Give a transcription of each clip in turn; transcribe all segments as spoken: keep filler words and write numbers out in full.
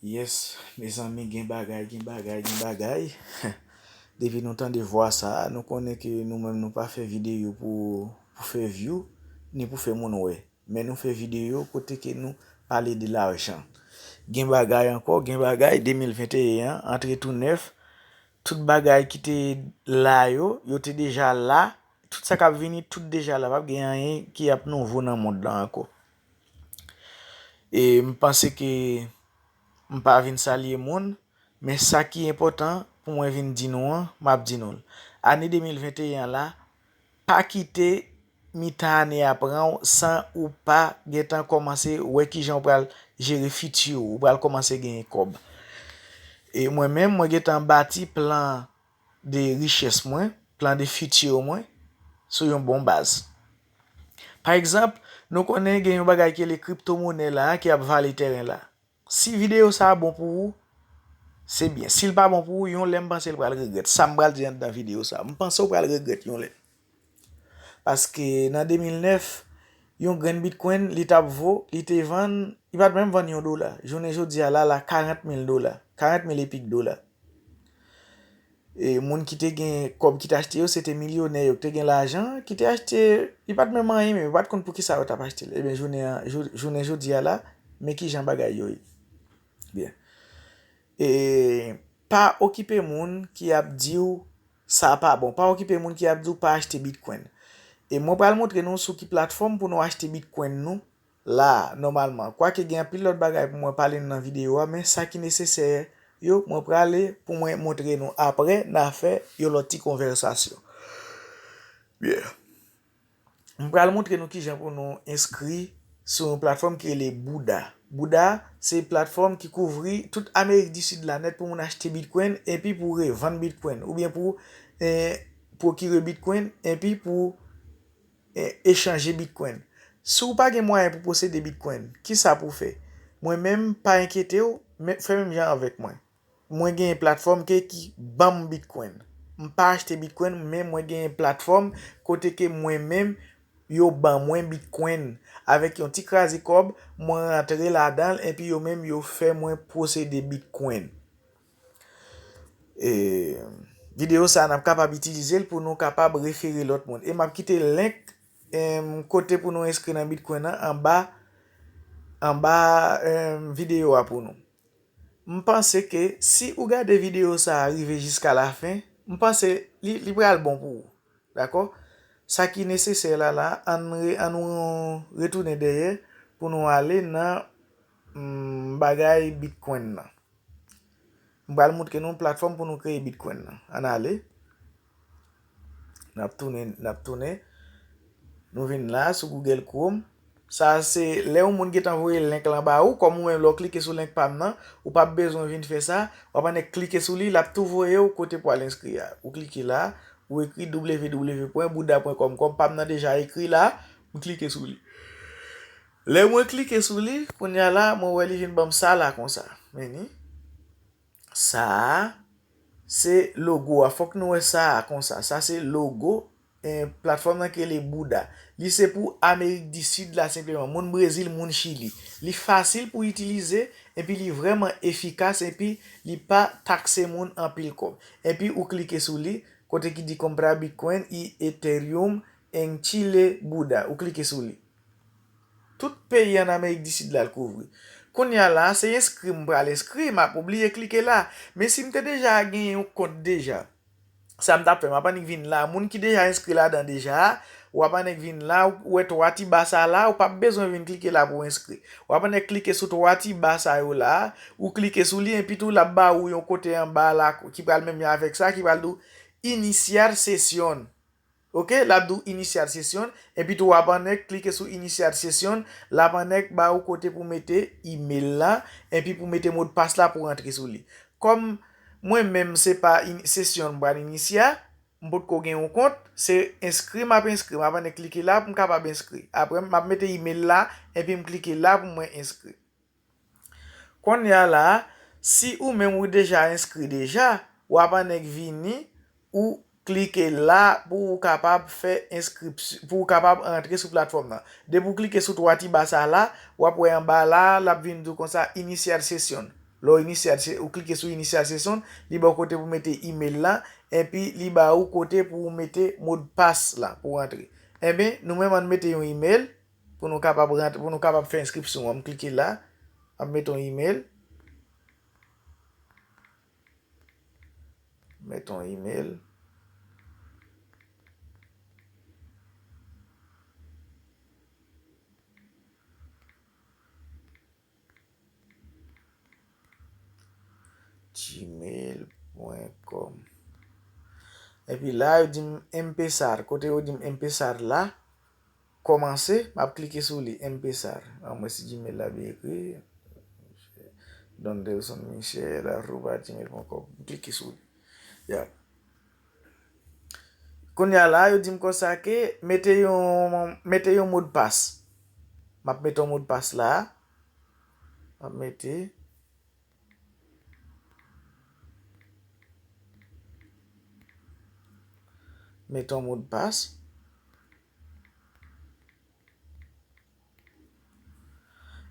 Yes, mezanmi, gen bagay, gen bagay, gen bagay. Depi nou tande vwa sa a, nou konnen ke nou menm nou pa fè videyo pou, pou fè view, ni pou fè moun wè. Men nou fè videyo kote ke nou pale de lajan. Gen bagay ankò, gen bagay, de mil venteyen an, antre tou nèf. Tout bagay ki te la yo, yo te deja la. Tout sa k ap vini, tout deja la. P ap gen anyen ki ap nouvo nan mond lan ankò. E m panse ke m pa vin salye moun, men sa ki enpòtan pou mwen vin di nou an, m ap di nou l. Ane de mil venteyen an la, pa kite mitan ane a pran w san ou pa gentan kòmanse wè kijan w pral jere fiti w, ou pral kòmanse genyen kòb. E mwen menm, mwen gentan bati plan de richès mwen, plan de fiti mwen, sou yon bon baz. Pa egzanp, nou konnen gen yon bagay ki rele kriptomonè la, ki ap vale tèren la. Si videyo sa a bon pou ou, se byen. Si l pa bon pou ou, yon lè m panse l pral regrèt. Sa m pral di anndan videyo sa a, m panse w pral regrèt yon lè. Paske nan de mil nèf, yon grenn bitcoin, li t ap vo, li te vann, li pa t menm vann yon dola. Jounen jodi a la, la karant mil dola, karant mil epik dola. E moun ki te gen kòb ki te achte yo, se te milyonè yo ki te gen lajan, ki te achte, li pa t menm anyen menm, yo pa t konn poukisa yo t ap achte l. Ebyen, jounen an, jou-, jounen jodi a la, men kijan bagay yo ye. Byen. E pa okipe moun ki ap di w sa pa bon. Pa okipe moun ki ap di w pa achte bitcoin. E mwen pral montre nou sou ki platfòm pou nou achte bitcoin nou la a, nòmalman. Kwake gen anpil lòt bagay pou mwen pale nou nan videyo a, men sa ki nesesè yo, mwen prale pou mwen montre nou apre, n a fè yon lòt ti konvèsasyon. Byen. M pral montre nou kijan pou nou enskri sou yon platfòm ki rele Bouda. Bouda, se platfòm ki kouvri tout Amerik di Sid la nèt pou moun achte bitcoin, epi pou revann bitcoin, oubyen pou, eh, pwokire bitcoin, epi pou, eh, echanje bitcoin. Si w pa gen mwayen pou posede bitcoin, kisa pou w fè? Mwen menm, pa enkyete w, men, fè menm jan avèk mwen. Mwen gen platfòm ke ki ban m bitcoin. M pa achte bitcoin, men mwen gen platfòm kote ke mwen menm, yo ban mwen bitcoin. Avèk yon ti kraze kòb, mwen rantre ladan l, epi yo menm, yo fè mwen posede bitcoin. E, videyo sa a, n ap kapab itilize l pou nou kapab refere lòt moun. E m ap kite link, em, kote pou nou enskri nan bitcoin nan anba, anba, em, videyo a pou nou. M panse ke si ou gade videyo sa a rive jiska lafen, m panse li, li pral bon pou ou. Dakò? Sa ki nesesè la, la, ann re-, ann nou retounen dèyè pou nou ale nan, mm, bagay Bitcoin nan. M pral montre nou platfòm pou nou kreye Bitcoin nan. Ann ale. N ap tounen, n ap tounen. Nou vin la sou Google Chrome. Sa se lè yon moun gentan voye link lan ba ou, kòm ou menm lè w klike sou link pa m nan, ou p ap bezwen vin fè sa, w ap annik klike sou li, l ap tou voye w kote pou al enskri a. Ou klike la, ou ekri w w w pwen bouda pwen kòm, kòm pa m nan deja ekri la, m klike sou li. Lè mwen klike sou li, kounye a la, mwen wè li vin ban m sa la konsa. Men ni. Sa a, se logo a. Fòk nou wè sa a konsa. Sa se logo, eh, platfòm nan ki rele Bouda. Li se pou Amerik di Sid la senpleman. Moun Brezil, moun Chili. Li fasil pou itilize, epi li vrèman efikas, epi li pa takse moun anpil kòb. Epi ou klike sou li, kote ki di comprar Bitcoin y Ethereum en Chile Bouda. Ou klike sou li. Tout peyi ann Amerik di Sid la l kouvri. Kounye a la, se enskri m pral enskri, m ap obliye klike la. Men si m te deja gen yon kont deja, sa m t ap fè, m ap annik vin la. Moun ki deja enskri ladan deja a, w ap annik vin la, ou wè twa ti ba sa la, ou p ap bezwen vin klike la pou w enskri. W ap annik klike sou twa ti ba sa yo la, ou klike sou li, epi tou l ap ba ou yon kote anba la ki pral menm jan avèk sa, ki pral di w iniciar sesión. Oke, l ap di w iniciar sesión, epi tou w ap annik klike sou iniciar sesión, l ap annik ba ou kote pou mete email la, epi pou mete modpas la pou rantre sou li. Kòm mwen menm se pa in-, sesyon m pral inisya, m potko gen yon kont, se enskri m ap enskri, m ap annik klike la pou m kapab enskri. Apre m ap mete email la, epi m klike la pou mwen enskri. Kounye a la, si ou menm ou deja enskri deja, w ap annik vini, ou klike la pou ou kapab fè enskripsyon, pou ou kapab rantre sou platfòm nan. Depi w klike sou twa ti ba sa la, w ap wè anba la, l ap vin di w konsa, iniciar sesión. Lè w inisye, ou klike sou inisye sesyon, li ba w kote pou mete email la, epi li ba ou kote pou w mete modpas la pou w antre. Enben, nou menm ann mete yon email pou nou kapab rantre, pou nou kapab fè enskripsyon an. M klike la, m ap mete yon email. Mete yon email. Gmail pwen kòm. Epi la, yo di m M P S A R. Kote yo di m M P S A R la, kòmanse, m ap klike sou li, M P S A R. An mwen si Gmail la byen ekri. Dondelson Michel arobas gmail pwen kòm. M klike sou li. Ya. Kounye a la, yo di m konsa ke mete yon, mete yon modpas. M ap mete yon modpas la. M ap mete. Mete yon modpas.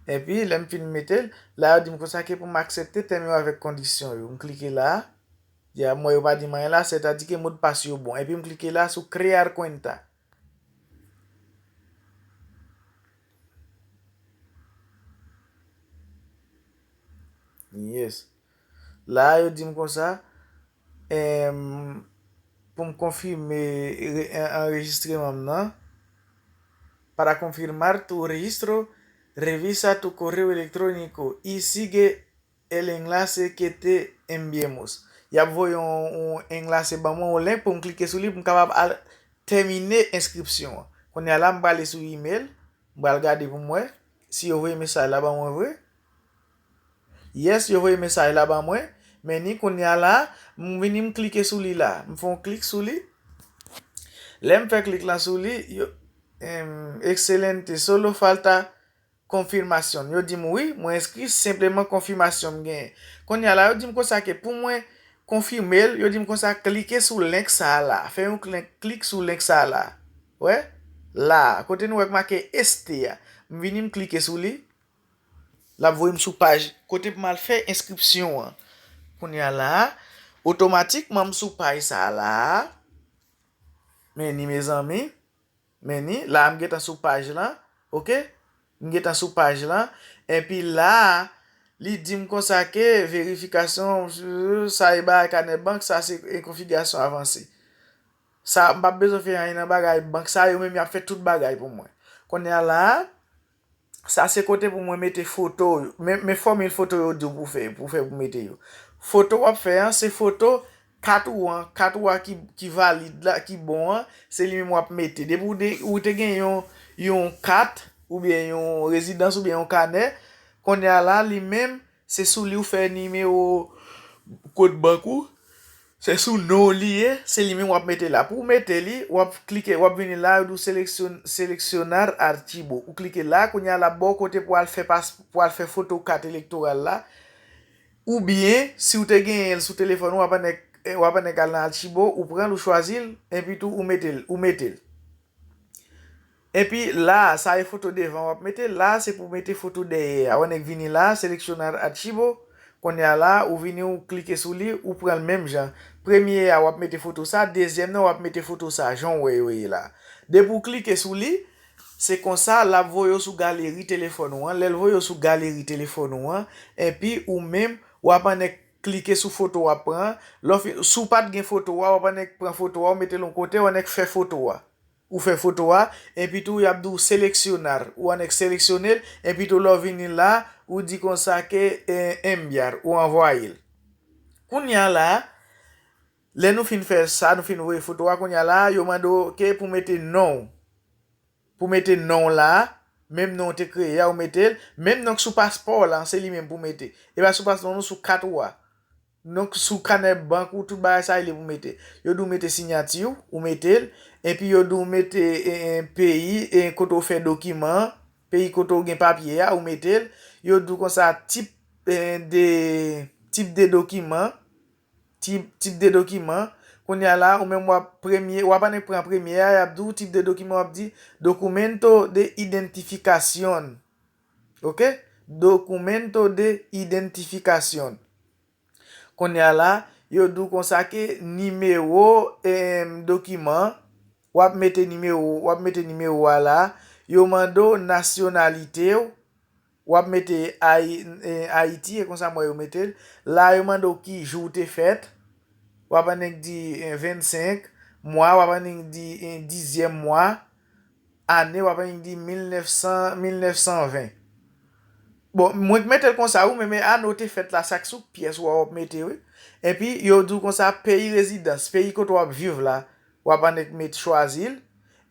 Epi, lè m fin mete l, la yo di m konsa ke pou m aksepte tèm yo avèk kondisyon yo. M klike la. Ya, m wè yo pa di m anyen la, sètadi ke modpas yo bon. Epi m klike la sou crear cuenta. Yes. La, yo di m konsa, em, pou m konfime re- en- anrejistreman m nan, para confirmar tu registro, revisa tu correo electrónico y sigue el enlace que te enviamos. Y ap voye yon, yon enlace ban mwen, yon link pou m klike sou li, pou m kapab al tèmine enskripsyon an. Kounye a la, m prale sou email, m pral gade pou m wè si yo voye mesaj la ban mwen vre. Yes, yo voye mesaj la ban mwen. Men ni kounye a la, m vini m klike sou li la. M fè yon klik sou li. Lè m fè klik la sou li, yo, em, excelente, solo falta confirmación. Yo di m wi, mwen enskri, senpleman konfimasyon m genyen. Kounye a la, yo di m konsa ke pou mwen konfime l, yo di m konsa klike sou link sa a la. Fè yon klik, klik sou link sa a la. Wè? La, kote nou wè k make este a. M vini m klike sou li. L ap voye m sou paj kote pou m al fè enskripsyon an. Kounye a la, otomatikman m sou paj sa a la. Men ni mezanmi. Men ni, la a m gentan sou paj lan. Oke? M gentan sou paj lan. Epi la a, li di m konsa ke verifikasyon, sa e bagay kanè bank, sa se konfigirasyon avanse. Sa, m p ap bezwen fè anyen nan bagay bank sa, yo menm y ap fè tout bagay pou mwen. Kounye a la a, sa se kote pou mwen mete foto yo. Men, men fòmil foto yo di w pou fè, pou fè, pou mete yo. Foto w ap fè an, se foto kat ou an, kat ou a ki, ki valid la, ki bon an, se li menm w ap mete. Depi w de, ou te gen yon, yon kat, oubyen yon rezidans, oubyen yon kanè, kounye a la, li menm, se sou li w fè nimewo kont bank ou, se sou non w li ye, se li menm w ap mete la. Pou w mete li, w ap klike, w ap vini la, yo di w seleksyon-, seleccionar archivo. Ou klike la, kounye a l ap ba w kote pou w al fè pas-, pou w al fè foto kat elektoral la. Oubyen, si w te genyen l sou telefòn ou, w ap annik, w ap annik al nan archivo, ou pran l, ou chwazi l, epi tou ou mete l, ou mete l. Epi la, sa e foto devan w ap mete, la se pou mete foto dèyè a. W annik vini la, seleccionar archivo. Kounye a la, ou vini, ou klike sou li, ou pran l menm jan. Premye a, w ap mete foto sa, dezyèm nan, w ap mete foto sa, jan w wè yo ye la. Depi w klike sou li, se konsa, l ap voye w sou galeri telefòn ou an. Lè l voye w sou galeri telefòn ou an, epi ou menm, w ap annik klike sou foto w ap pran an. Lè w fin, si w pa t gen foto a, w ap annik pran foto a, w mete l yon kote, w annik fè foto a. Ou fè foto a, epi tou y ap di w seleksyonar, ou annik seleksyone l, epi tou lè w vini la, ou di konsa ke, eh, enviar, ou anvwaye l. Kounye a la, lè nou fin fè sa, nou fin voye foto a, kounye a la, yo mande w ke pou mete non w. Pou mete non w la, menm non w te kreye a, ou mete l, menm non k sou paspò w la, se li menm pou mete. E pa sou paspò w non, sou kat ou a. Donk, sou kanè bank ou, tout bagay sa yo li pou mete. Yo di w mete siyati w, ou mete l. Epi yo di w mete, e, e, peyi, e, kote w fè dokiman an, peyi kote w gen papye a, ou mete l. Yo di w konsa tip, e, de, tip de dokiman, tip, tip de dokiman. Kounye a la, ou menm w ap premye, w ap annik pran premye a, y ap di w tip de dokiman, w ap di documento de identificación. Oke? Documento de identificación. Kounye a la, yo di w konsa ke nimewo, em, dokiman, w ap mete nimewo, w ap mete nimewo a la, yo mande w nasyonalite w, w ap mete Ayi-, eh, Ayiti, e konsa m wè yo mete l. La, yo mande w ki jou w te fèt, w ap annik di, eh, vennsenk, mwa, w ap annik di, eh, dizyèm mwa, ane, w ap annik di mil nèf san, mil nèf san ven. Bon, mwen k mete l konsa, wi, men, men ane w te fèt la, sa k sou pyès ou a, w ap mete, wi. Epi, yo di w konsa, peyi rezidans, peyi kote w ap viv la, w ap annik met chwazi l.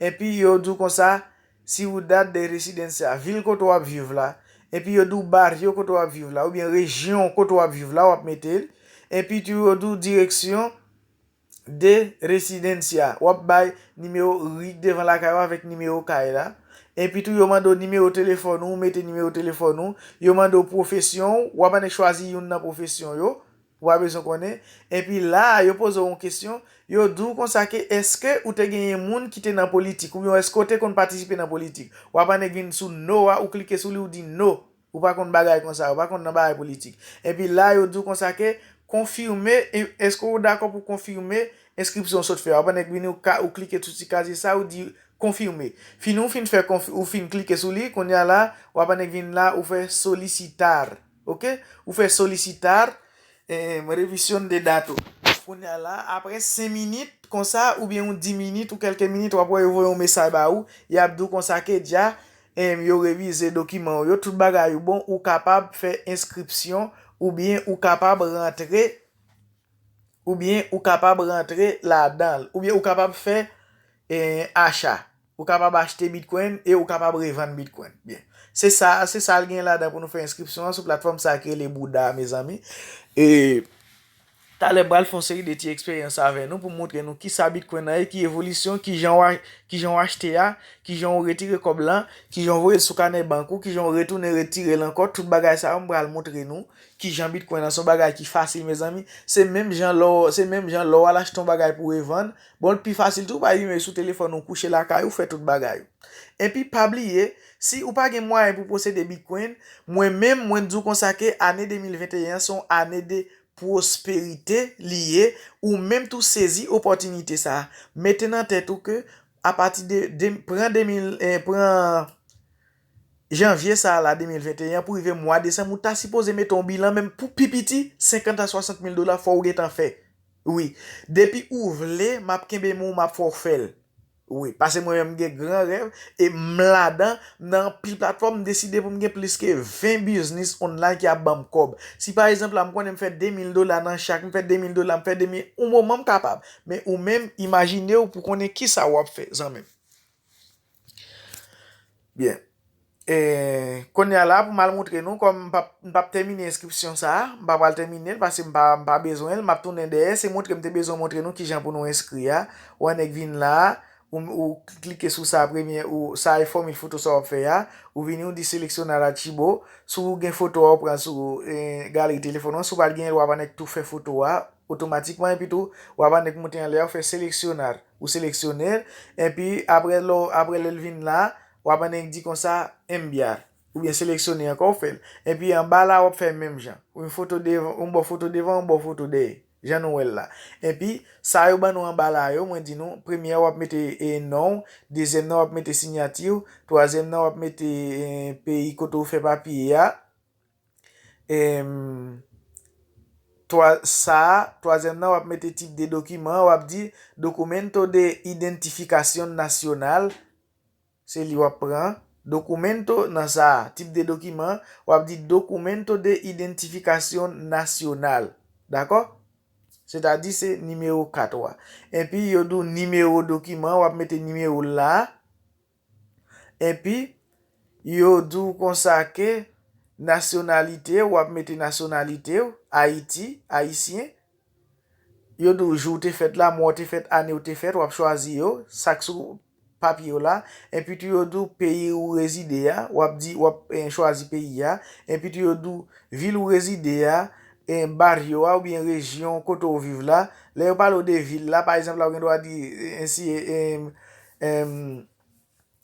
Epi, yo di w konsa, ciudad de residencia, vil kote w ap viv la. Epi, yo di w barrio kote w ap viv la, oubyen rejyon kote w ap viv la, w ap mete l. Epi, tou, yo di w dirección de residencia. W ap bay nimewo ri k devan lakay ou avèk nimewo kay la. Epi tou, yo mande w nimewo telefòn ou, ou mete nimewo telefòn ou. Yo mande w pwofesyon ou, w ap annik chwazi youn nan pwofesyon yo. Ou pa bezwen konnen. Epi la a, yo poze w yon kesyon. Yo di w konsa ke èske ou te genyen moun ki te nan politik, oubyen èske w te konn patisipe nan politik. W ap annik vin sou no a, ou klike sou li, ou di no. Ou pa konn bagay konsa, ou pa konn nan bagay politik. Epi la, yo di w konsa ke konfime, e, èske w dakò pou konfime enskripsyon w sot fè a? W ap annik vini, ou ka, ou klike sou ti kazye sa, ou di konfime. Fini, ou fin fè konfi-, ou fin klike sou li, kounye a la, w ap annik vin la, ou fè solicitar. Oke? Ou fè solicitar, eh, revisión de datos. Kounye a la, apre senk minit, konsa, oubyen yon dis minit, ou kèlke minit, w ap wè yo voye yon mesaj ba ou, y ap di w konsa ke dja, em, yo revize dokiman w yo, tout bagay ou bon, ou kapab fè enskripsyon, oubyen ou kapab rantre, oubyen ou kapab rantre ladan l, oubyen ou kapab fè, eh, acha. Ou kapab achte Bitcoin e ou kapab revann Bitcoin. Byen. Se sa, se sa l gen ladan pou nou fè enskripsyon an sou platfòm sa ki rele Bouda, mezanmi. E talè m pral fè yon seri de ti eksperyans avè nou pou montre nou kisa Bitcoin nan ye, ki evolisyon, kijan w a-, kijan w achte a, kijan w retire kòb lan, kijan w voye l sou kanè bank ou, kijan w retounen retire l ankò, tout bagay sa yo m pral montre nou kijan Bitcoin nan se yon bagay ki fasil, mezanmi. Se menm jan lè w, se menm jan lè w al achte yon bagay pou revann, bon, l pi fasil tou, pa rive sou telefòn ou kouche lakay ou, fè tout bagay ou. Epi pa bliye, si ou pa gen mwayen pou posede Bitcoin, mwen menm, mwen di w konsa ke ane de mil venteyen an se yon ane de pwosperite li ye, ou menm tou sezi opòtinite sa a. Mete nan tèt ou ke apati de, de, pran de mil, eh, pran janvye sa a la de mil venteyen an pou rive mwa desanm, ou ta sipoze mete yon bilan menm pou pi piti senkant a swasant mil dola fò w gentan fè. Wi. Depi ou vle, m ap kenbe men w, m ap fè w fè l. Wi, paske mwen menm m gen gran rèv e m ladan, m nan anpil platfòm, m deside pou m gen plis ke ven biznis online ki ap ban m kòb. Si pa egzanp la, m konnen m fè de mil dola nan chak, m fè de mil dola, m fè de mil, yon moman m kapab. Men ou menm, imajine w pou konnen kisa w ap fè, zanmi m. Byen. E, kounye a la, pou m al montre nou, kòm m p ap, m p ap tèmine enskripsyon sa a, m pa pral tèmine l, paske m pa, m pa bezwen l, m ap tounen dèyè, se montre m te bezwen montre nou kijan pou nou enskri a. Ou annik vin la a, ou, ou klike sou sa premye, ou, sa e fòmil foto sa w ap fè a, ou vini, ou di seleccionar archivo, si w gen foto a w pran sou, e, galri telefòn ou an, si w pa t genyen l, w ap annik tou fè foto a, otomatikman, epi tou, w ap annik moute anlè a, ou fè seleccionar, ou seleksyone l, epi apre lè w, apre lè l vin la, w ap annik di konsa, enviar, oubyen seleksyone ankò, ou fè l. Epi anba la, w ap fè menm jan. Yon foto devan, yon bò foto devan, yon bò foto dèyè. Jan nou wè l la. Epi, sa yo ban nou anba la yo, mwen di nou, premye a w ap mete, e, non w, dezyèm nan w ap mete siyati w, twazyèm nan w ap mete, e, peyi kote w fè papye a, Em, twa-, sa a, twazyèm nan, w ap mete tip de dokiman, w ap di documento de identificación nacional, se li w ap pran. Documento nan sa a, tip de dokiman, w ap di documento de identificación nacional. Dakò? Sètadi se nimewo kat ou a. Epi yo di w nimewo dokiman, w ap mete nimewo l la. Epi, yo di w konsa ke nasyonalite, w ap mete nasyonalite w, Ayiti, ayisyen. Yo di w jou w te fèt la, mwa w te fèt, ane w te fèt, w ap chwazi yo, sa k sou papye w la. Epi tou yo di w peyi ou rezide a, w ap di, w ap, eh, chwazi peyi a. Epi tou yo di w vil ou rezide a, eh, baryo a oubyen rejyon kote w viv la. Lè yo pale w de vil la, pa egzanp la, ou gen dwa di, eh, ensi, eh, em,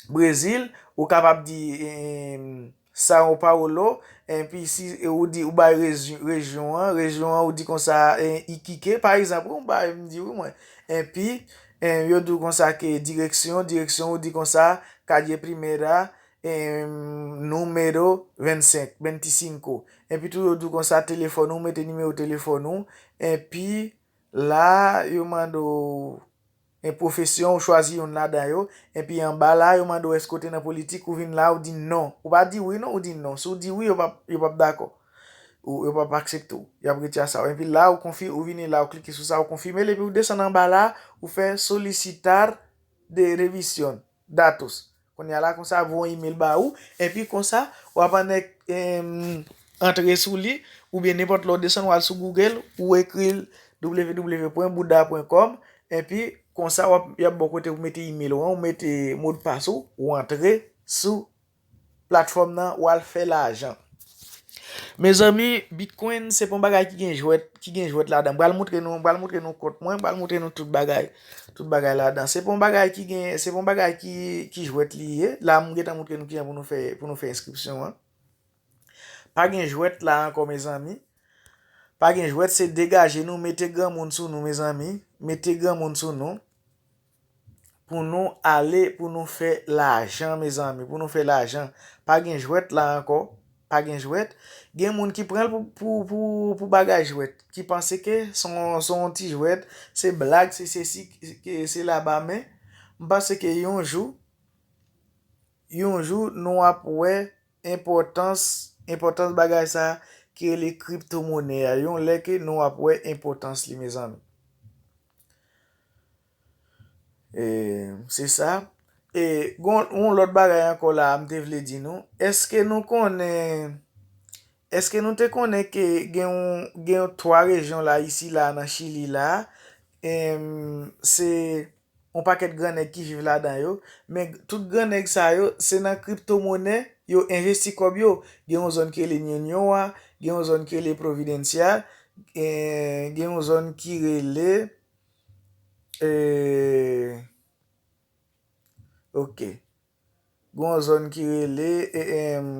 Brezil, ou kapab di, em, São Paulo, Enpi si ou di ou bay rejyon an, rejyon an ou di konsa Iquique pa egzanp, wi, ou bay, m di wi mwen. Enpi yo di w konsa ke direksyon, direksyon ou di konsa Calle Primera, número veinticinco. Enpi tou yo di w konsa telefòn ou, ou mete nimewo telefòn ou. Enpi la yo mande w en pwofesyon, ou chwazi youn ladan yo. Enpi anba la yo mande w èske w te nan politik, ou vin la ou di non. Ou pa di wi non, ou di non. Si w di wi, yo p ap, yo p ap dakò. Ou yo p ap aksepte w. Y ap retire sa. Enpi la ou konfi, ou vini la ou klike sou sa, ou konfime l epi ou desann anba la, ou fè solicitar de revisión datos. Kounye a la konsa voye yon email ba ou, enpi konsa w ap annik antre sou li, oubyen nenpòt lè w desann w al sou Google, ou ekri l www pwen bouda pwen kòm, enpi konsa w ap, y ap ba w kote pou mete email ou an, ou mete modpas ou, ou antre sou platfòm nan, w al fè lajan. Mezanmi, Bitcoin se pa yon bagay ki gen jwèt, ki gen jwèt ladan. M pral moutre nou, m pral moutre nou kont mwen, m pral moutre nou tout bagay. Tout bagay ladan. Se pa yon bagay ki gen, se pa yon bagay ki, ki jwèt li ye. La m gentan moutre nou kijan pou nou fè, pou nou fè enskripsyon an. Pa gen jwèt la ankò, mezanmi. Pa gen jwèt, se degaje nou, mete granmoun sou nou, mezanmi. Mete granmoun sou nou. Pou nou ale, pou nou fè lajan, mezanmi, pou nou fè lajan. Pa gen jwèt la ankò, pa gen jwèt. Gen moun ki pran l pou, pou, pou, pou bagay jwèt, ki panse ke se yon, se yon ti jwèt, se blag, se sesi, ke se laba, men m panse ke yon jou, yon jou, nou ap wè enpòtans, enpòtans bagay sa ki rele kriptomonè a. Yon lè ke nou ap wè enpòtans li, mezanmi. E, se sa. E, gon, yon lòt bagay ankò la, m te vle di nou. Èske nou konnen, èske nou te konnen ke gen yon, gen yon twa rejyon la, isi la, nan Chili la, em, se yon pakèt gran nèg ki viv ladan yo, men tout gran nèg sa yo, se nan kriptomonè yo envesti kòb yo. Gen yon zòn ki rele Ñuñoa, gen yon zòn ki rele Providencia, gen, gen yon zòn ki rele, e, ok. Gen yon zòn ki rele, e, em,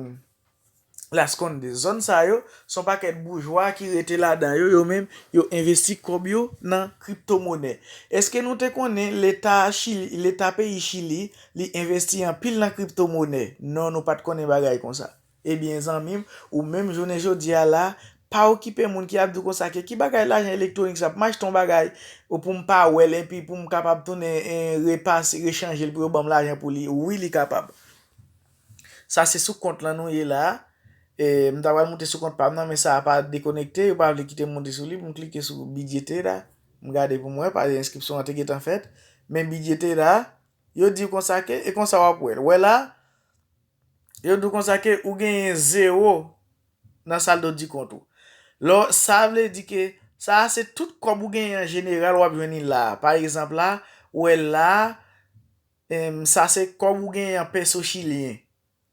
Las Condes. Zòn sa yo, se yon pakèt boujwa ki rete ladan yo, yo menm, yo envesti kòb yo nan kriptomonè. Èske nou te konnen leta Chili, leta peyi Chili, li envesti anpil nan kriptomonè? Non, nou pa t konnen bagay konsa. Ebyen, zanmi m, ou menm jounen jodi a la, pa okipe moun ki ap di w konsa ke ki bagay lajan elektwonik sa, pou m achte yon bagay, ou pou m pa wè l, enpi pou m kapab tounen, en, repase, rechanje l pou yo ban m lajan pou li. Wi, li kapab. Sa se sou kont lan nou ye la. E, m ta pral moute sou kont pa m nan, men sa a pa dekonekte, yo pa vle kite m moute sou li, pou m klike sou Bidjetera. M gade pou m wè, pa enskripsyon an te gentan fèt. Men Bidjetera, yo di w konsa ke, e konsa w ap wè l. Wè la, yo di w konsa ke ou genyen zewo nan saldo di kont ou. Lò, sa vle di ke sa a se tout kòb ou genyen an jeneral w ap jwenn li la a. Pa egzanp la, ou wè la a, em, sa se kòb ou genyen an peso chilyen,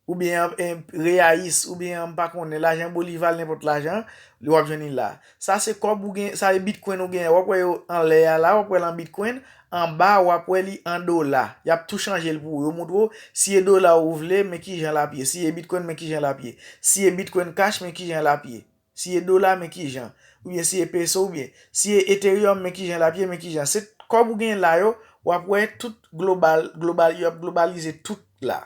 oubyen an, em, reais, oubyen an, m pa konnen, lajan boliva, nenpòt lajan, li w ap jwenn li la a. Sa se kòb ou gen, sa e bitcoin ou genyen. W ap wè yo anlè a la, w ap wè l an bitcoin, anba, w ap wè li an dola. Y ap tou chanje l pou ou. Yo montre w, si e dola ou vle, men kijan l ap ye. Si e bitcoin, men kijan l ap ye. Si e bitcoin cash, men kijan l ap ye. Si e dola, men kijan. Oubyen si e peso, oubyen si e Ethereum, men kijan l ap ye, men kijan. Se kòb ou gen la yo, w ap wè tout global, global, y ap globalize tout la.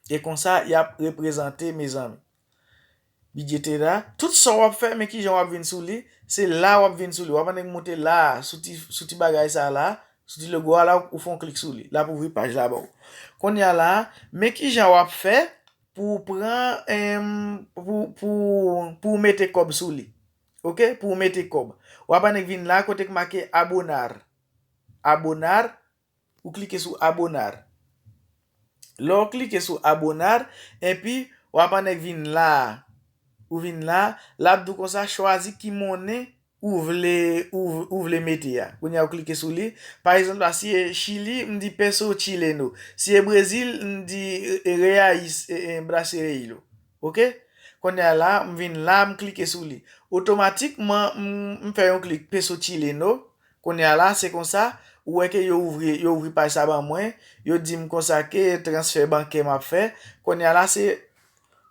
E konsa, y ap reprezante, mezanmi. Bidjetera, tout sa w ap fè, men kijan w ap vin sou li, se la w ap vin sou li. W ap annik moute la, sou ti, sou ti bagay sa la, sou ti logo a la, ou fè yon klik sou li. L ap ouvri paj la ba w. Kounye a la, men kijan w ap fè pou w pran, em, pou, pou, pou w mete kòb sou li. Ok? Pou w mete kòb. W ap annik vin la kote k make abonar. Abonar, ou klike sou abonar. Lè w klike sou abonar, enpi w ap annik vin la a. Ou vin la, l ap di w konsa, chwazi ki monnen ou vle, ou, ou vle mete a. Kounye a, ou klike sou li. Pa egzanp la, si e Chili, m di peso chileno. Si e Brezil, m di, e, reais, e, e, brasileiro. Ok? Kounye a la, m vin la, m klike sou li. Otomatikman, m, m fè yon klik peso chileno. Kounye a la, se konsa, ou wè ke yo ouvri, yo ouvri paj sa ban mwen. Yo di m konsa ke transfè bankè m ap fè. Kounye a la, se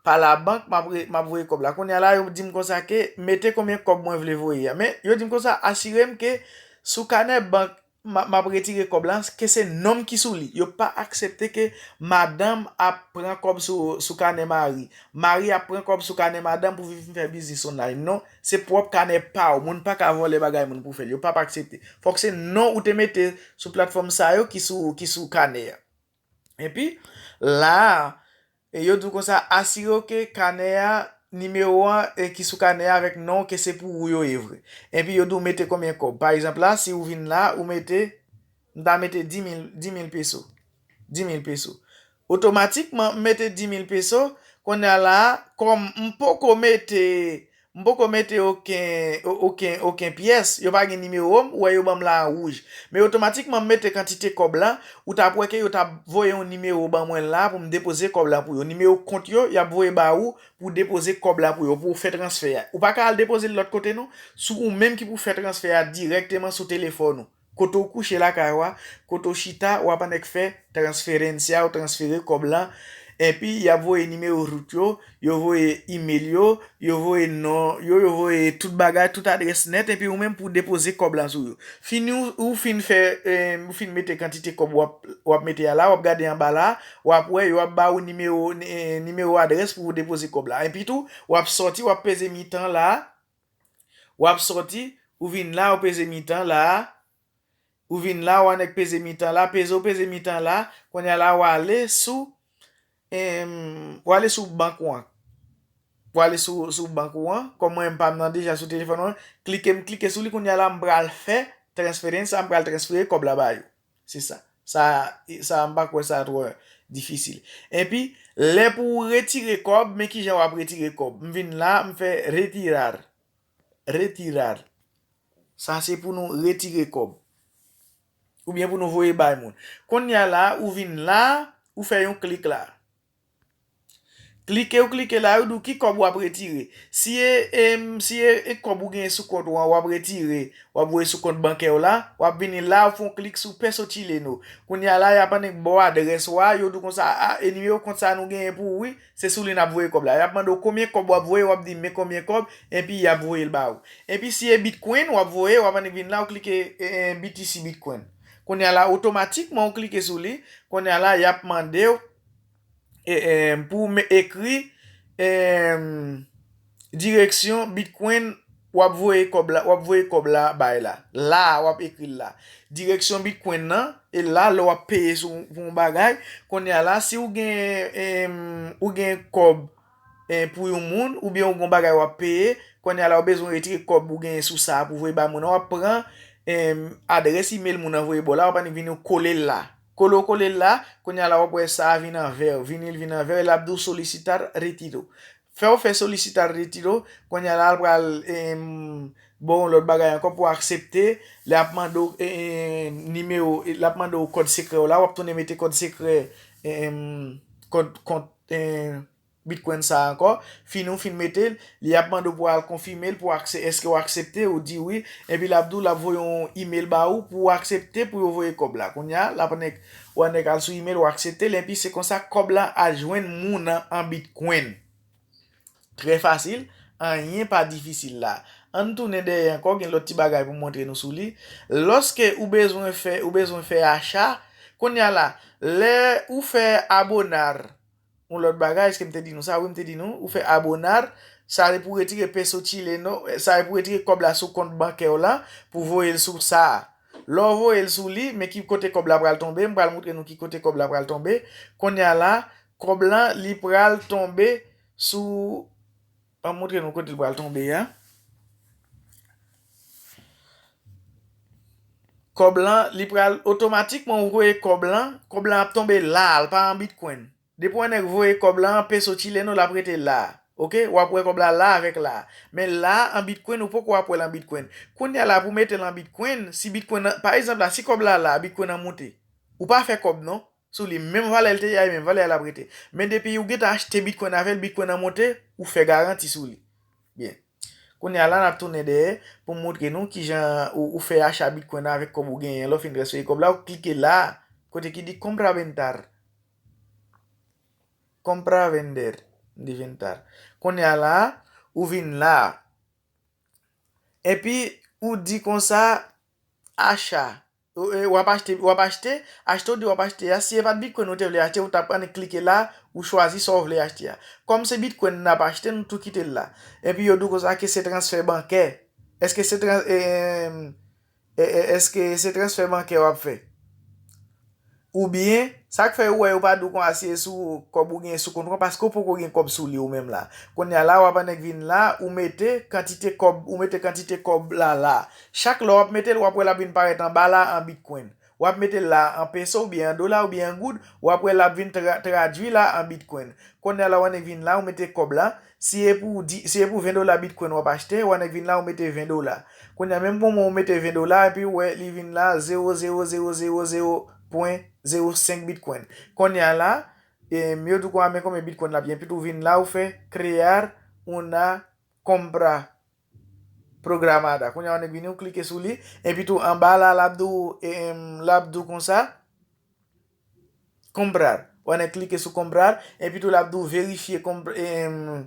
pa labank, m ap re- m ap voye kòb la. Kounye a la, yo di m konsa ke mete konbyen kòb mwen vle voye a. Men, yo di m konsa, asire m ke sou kanè bank m ap m ap retire kòb la, ke se non m ki sou li. Yo pa aksepte ke madanm ap pran kòb sou sou kanè mari. Mari ap pran kòb sou kanè madanm pou vin fè biznis online. Non, se pwòp kanè pa w. Moun pa ka vòlè bagay moun pou fè l. Yo p ap aksepte. Fòk se non ou te mete sou platfòm sa yo ki sou ki sou kanè a. Epi la a, e yo di w konsa, asire w ke kanè a, nimewo an e ki sou kanè a avèk non w ke se pou ou yo ye vre. Epi yo di w mete konbyen kòb. Pa egzanp la, si ou vin la, ou mete, m ta mete dis mil, dis mil peso. Dis mil peso. Otomatikman, m mete dis mil peso, kounye a la, kòm m poko mete, m poko mete okenn, o- okenn, okenn pyès, yo pa gen nimewo m, ou wè yo ban m la an wouj. Men otomatikman, m mete kantite kòb la, ou t ap wè ke yo t ap voye yon nimewo ban mwen la pou m depoze kòb la pou yo. Nimewo kont yo, y ap voye ba ou pou depoze kòb la pou yo, pou w fè transfè a. Ou pa ka al depoze l lòt kote non, sou ou menm ki pou fè transfè a dirèkteman sou telefòn ou. Kote w kouche lakay ou a, kote w chita, w ap annik fè transferencia ou transfere kòb la. Epi, y ap voye nimewo wout yo, yo voye email yo, yo voye non yo, yo voye tout bagay, tout adrès nèt, epi ou menm pou w depoze kòb la sou yo. Fini ou, ou fin fè, eh, ou fin mete kantite kòb w ap, w ap mete a la, w ap gade anba la, w ap wè, yo ap ba ou nimewo, eh, nimewo adrès pou w depoze kòb la. Epi tou, w ap sòti, w ap peze mitan la, w ap sòti, ou vin la, ou peze mitan la, ou vin la, ou annik peze mitan la, peze ou peze mitan la, kounye a la, w ale sou, em, w ale sou bank ou an. W ale sou, sou bank ou an, kòm mwen menm pa m nan deja sou telefòn ou an, klike, m klike sou li, kounye a la, m pral fè transference, sa m pral transfere kòb la ba yo. Se sa. Sa, sa m pa kwè sa twò difisil. Epi, lè pou w retire kòb, men kijan w ap retire kòb. M vin la, m fè retirar. Retirar. Sa se pou nou retire kòb. Oubyen pou nou voye bay moun. Kounye a la, ou vin la, ou fè yon klik la. Klike, ou klike la, yo di w ki kòb w ap retire. Si e, em, si e, e kòb ou genyen sou kont ou an, w ap retire, w ap voye sou kont bankè w la, w ap vini la, ou fè yon klik sou peso chileno. Kounye a la, y ap annik ba w adrès ou a, yo di w konsa, a, e nimewo kont sa nou genyen pou ou, wi, se sou li n ap voye kòb la. Y ap mande w konbyen kòb w ap voye, w ap di men konbyen kòb, epi y ap voye l ba ou. Epi si e bitcoin w ap voye, w ap annik vin la, ou klike, e, e, B T C bitcoin. Kounye a la, otomatikman, ou klike sou li, kounye a la, y ap mande w, e, e, pou w me- ekri, e, direksyon bitcoin w ap voye kòb la, w ap voye kòb la bay la. La a, w ap ekri l la. Direksyon bitcoin nan, e la, lè w ap peye sou pou yon bagay, kounye a la, si ou gen, em, ou gen kòb, e, pou yon moun, oubyen ou gen yon bagay w ap peye, kounye a la, ou bezwen retire kòb ou genyen sou sa a pou voye bay moun nan, w ap pran, em, adrès email moun nan voye ba w la, w ap annik vin ou kole l la. Kole w kole l la, kounye a la, w ap wè sa a vin an vè, vini l vin an vè, e l ap di w solicitar retiro. Fè w fè solicitar retiro, kounye a la, l pral, em, ba w yon lòt bagay ankò pou w aksepte, l ap mande w, em, nimewo, l ap mande w kòd sekrè w la, w ap tounen mete kòd sekrè, em, kòd kont, em, bitcoin sa a ankò. Fini ou fin mete l, li ap mande w pou w al konfime l, pou w akse- èske w aksepte, ou di wi, epi l ap di w, l ap voye yon email ba ou pou w aksepte pou yo voye kòb la. Kounye a, l ap annik, ou annik al sou email, ou aksepte l, epi se konsa kòb la al jwenn moun nan an bitcoin. Trè fasil, anyen pa difisil la. Ann tounen dèyè ankò, gen lòt ti bagay pou m montre nou sou li. Lòske ou bezwen fè, ou bezwen fè acha, kounye a la, lè ou fè abonar, yon lòt bagay, èske m te di nou sa? Wi, m te di nou. Ou fè abonar, sa se pou retire peso chileno, sa se pou retire kòb la sou kont bankè w la, pou voye l sou sa a. Lè w voye l sou li, men ki kote kòb la pral tonbe, m pral montre nou ki kote kòb la pral tonbe. Kounye a la, kòb la, li pral tonbe sou, an montre nou kote l pral tonbe a. Kòb la, li pral otomatikman ou voye kòb la, kòb la ap tonbe la, l pa an bitcoin. Depi yon nèg voye kòb la an peso chileno, l ap rete la. Oke? W ap wè kòb la la avèk la. Men la, an bitcoin, ou poko ap wè l an bitcoin. Kounye a la, pou mete l an bitcoin, si bitcoin nan, pa egzanp la, si kòb la la, bitcoin nan monte. Ou pa fè kòb non, sou li. Menm valè l te ye a, e menm valè a l ap rete. Men depi ou gentan achte bitcoin avè l, bitcoin nan monte, ou fè garanti sou li. Byen. Kounye a la, n ap tounen dèyè pou m montre nou kijan ou, ou fè acha bitcoin avèk kòb ou genyen. Lè w fin transfere kòb la, ou klike la, kote ki di compra vender. Compra vender. M di vin tard. Kounye a la, ou vin la. Epi, ou di konsa, acha. Ou, e, w ap achte, w ap achte, achte ou di w ap achte a, si e pa t Bitcoin ou te vle achte, ou t ap annik klike la, ou chwazi sa w vle achte a. Kòm se Bitcoin n ap achte, nou tou kite l la. Epi yo di w konsa ke se transfè bankè. Èske se tran-, e, e, e, èske se transfè bankè w ap fè? Oubyen, sa k fè ou wè yo pa di w konsa se sou kòb ou gen sou kont ou an, paske ou poko gen kòb sou li ou menm la. Kounye a la, w ap annik vin la, ou mete kantite kòb, ou mete kantite kòb la la. Chak lè w ap mete l, w ap wè l ap vin parèt anba la an Bitcoin. W ap mete l la an peso oubyen an dola oubyen an goud, w ap wè l ap vin tra-, tradui la an Bitcoin. Kounye a la, w annik vin la, ou mete kòb la. Si e pou di, si e pou ven dola Bitcoin w ap achte, w annik vin la, ou mete ven dola. Kounye a, menm pou mwen, ou mete ven dola, epi w wè li vin la, zewo zewo zewo zewo zewo pwen zewo senk Bitcoin. Kounye a la, em, yo di w konsa men konbyen Bitcoin l ap ye, epi tou vin la, ou fè crear una compra programada. Kounye a, w annik vini, ou klike sou li, epi tou anba la, l ap di w, em, l ap di w konsa, comprar. W annik klike sou comprar, epi tou l ap di w verifye compr-, em,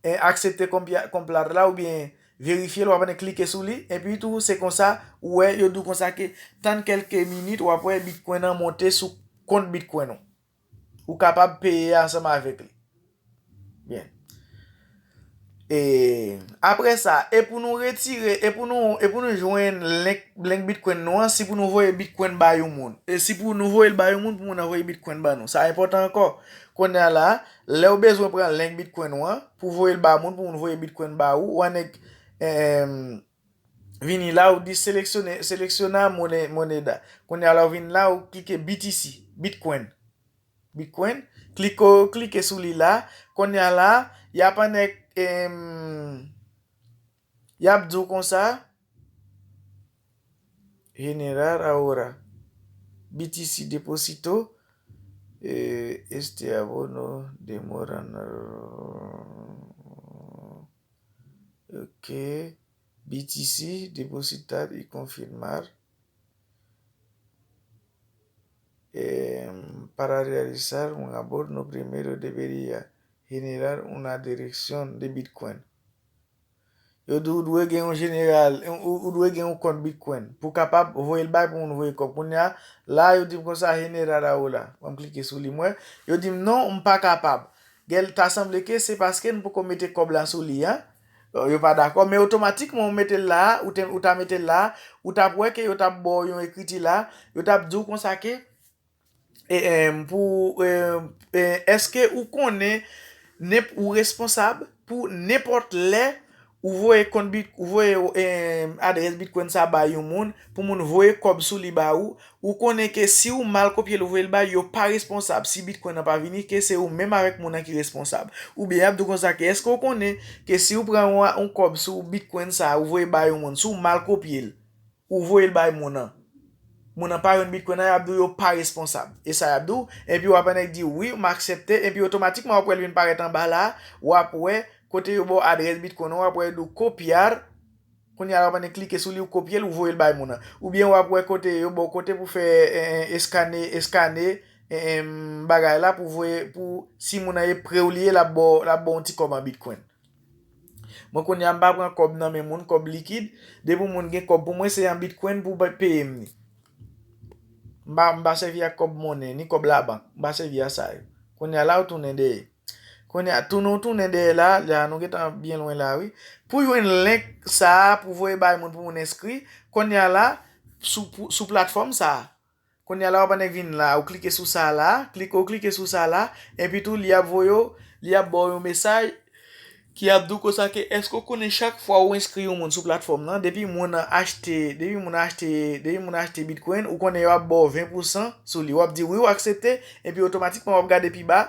e, aksepte compia-, comprar la, oubyen verifye l, w ap annik klike sou li, epi tou se konsa, ou wè, yo di w konsa ke tann kèlke minit, w ap wè Bitcoin an monte sou kont Bitcoin ou. Ou kapab peye ansanm avèk li. Byen. E, apre sa, e pou nou retire, e pou nou, e pou nou jwenn link, link Bitcoin nou an, si pou nou voye Bitcoin ba yon moun. E si pou nou voye l ba yon moun, pou moun nan voye Bitcoin ba nou. Sa enpòtan ankò. Kounye a la, lè w bezwen pran link Bitcoin ou an, pou voye l ba moun, pou moun voye Bitcoin ba ou, ou annik, em, vini la, ou di seleksyone, seleksyona mone-, moneda. Kounye a la, ou vin la, ou klike B T C, Bitcoin. Bitcoin. Klike, ou klike sou li la. Kounye a la, y ap annik, em, y ap di w konsa, generar ahora. B T C deposito, eh, este abono demora na, ok. B T C, depositar y confirmar. Em, para realizar un abono primero debería generar una dirección de Bitcoin. Yo di w dwe gen yon jeneral, ou, ou dwe gen yon kont Bitcoin pou w kapab voye l bay pou moun voye kòb. Kounye a, la yo di m konsa, generar ahora. Ban m klike sou li m wè. Yo di m non, m pa kapab. Gèl ta sanble ke se paske n poko mete kòb la sou li a. Yo pa dakò, men otomatikman ou mete l la, ou te, ou ta mete l la, ou t ap wè ke yo t ap ba w yon ekriti la, yo t ap di w konsa ke, e, em, pou, e, e, èske ou konnen, nenp-, ou responsab pou nenpòt lè ou voye kont bit-, ou voye, em, adrès Bitcoin sa bay yon moun, pou moun voye kòb sou li ba ou, ou konnen ke si ou mal kopye l, ou voye l bay, yo pa responsab si Bitcoin nan pa vini, ke se ou menm avèk moun nan ki responsab. Oubyen y ap di w konsa ke, èske w konnen ke si w pran yon, yon kòb sou Bitcoin sa, ou voye bay yon moun, si w mal kopye l, ou voye l bay moun nan, moun nan pa jwenn Bitcoin nan, y ap di w yo pa responsab. E sa y ap di w, epi w ap annik di wi, m aksepte, epi otomatikman w ap wè l vin parèt anba la, w ap wè kote yo ba w adrès Bitcoin nan, w ap wè yo di w copiar, kounye a la w ap annik klike sou li, ou kopye l, ou voye l bay moun nan. Oubyen w ap wè kote yo ba w kote pou fè, eh, eh, eskane, eskane, eh, eh, bagay la pou voye, pou si moun nan e pre w li ye, l ap ba w, l ap ba w yon ti kòb an Bitcoin. Mwen kounye a m pa pran kòb nan men moun, kòb likid. Depi moun gen kòb pou mwen, se an Bitcoin pou bay, peye m li. M pa, m pa sèvi ak kòb monnen, ni kòb labank. M pa sèvi a sa yo. Kounye a la ou tounen dèyè. Kounye a, tounen ou tounen dèyè la, la nou gentan byen lwen la wi. Pou jwenn link sa a, pou voye bay moun, pou moun enskri, kounye a la, sou, pou, sou platfòm sa a. Kounye a la, w ap annik vin la, ou klike sou sa la, klike, ou klike sou sa la, epi tou li ap voye w, li ap ba w yon mesaj ki ap di w konsa ke èske w konnen chak fwa ou enskri yon moun sou platfòm nan, depi moun nan achte, depi moun nan achte, depi moun nan achte Bitcoin, ou konnen yo ap ba w ven pousan sou li. W ap di wi, w aksepte, epi otomatikman w ap gade pi ba,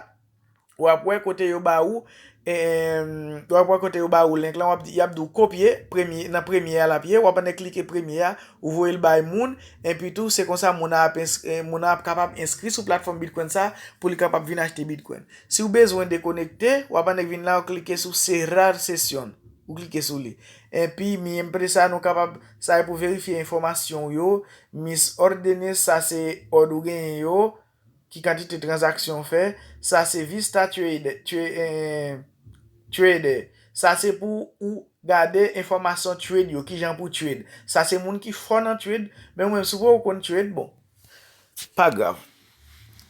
w ap wè kote yo ba ou, em, w ap wè kote yo ba ou link lan, w ap di, y ap di w kopye, premye, nan premye a l ap ye, w ap annik klike premye a, ou voye l bay moun, epi tou, se konsa moun nan ap ins-, eh, moun nan ap kapab enskri sou platfòm Bitcoin sa, pou li kapab vin achte Bitcoin. Si w bezwen dekonekte, w ap annik vin la, ou klike sou cerrar sesión, ou klike sou li. Epi, mientras tanto nou kapab, sa e pou verifye enfòmasyon w yo, mis órdenes, sa se òd ou genyen yo, ki kantite tranzaksyon w fè, sa se Vista Trader, tra- eh, Trader. Sa se pou ou gade enfòmasyon trade yo, kijan pou trade. Sa se moun ki fò nan trade, men ou menm si w poko konn trade, bon, pa grav.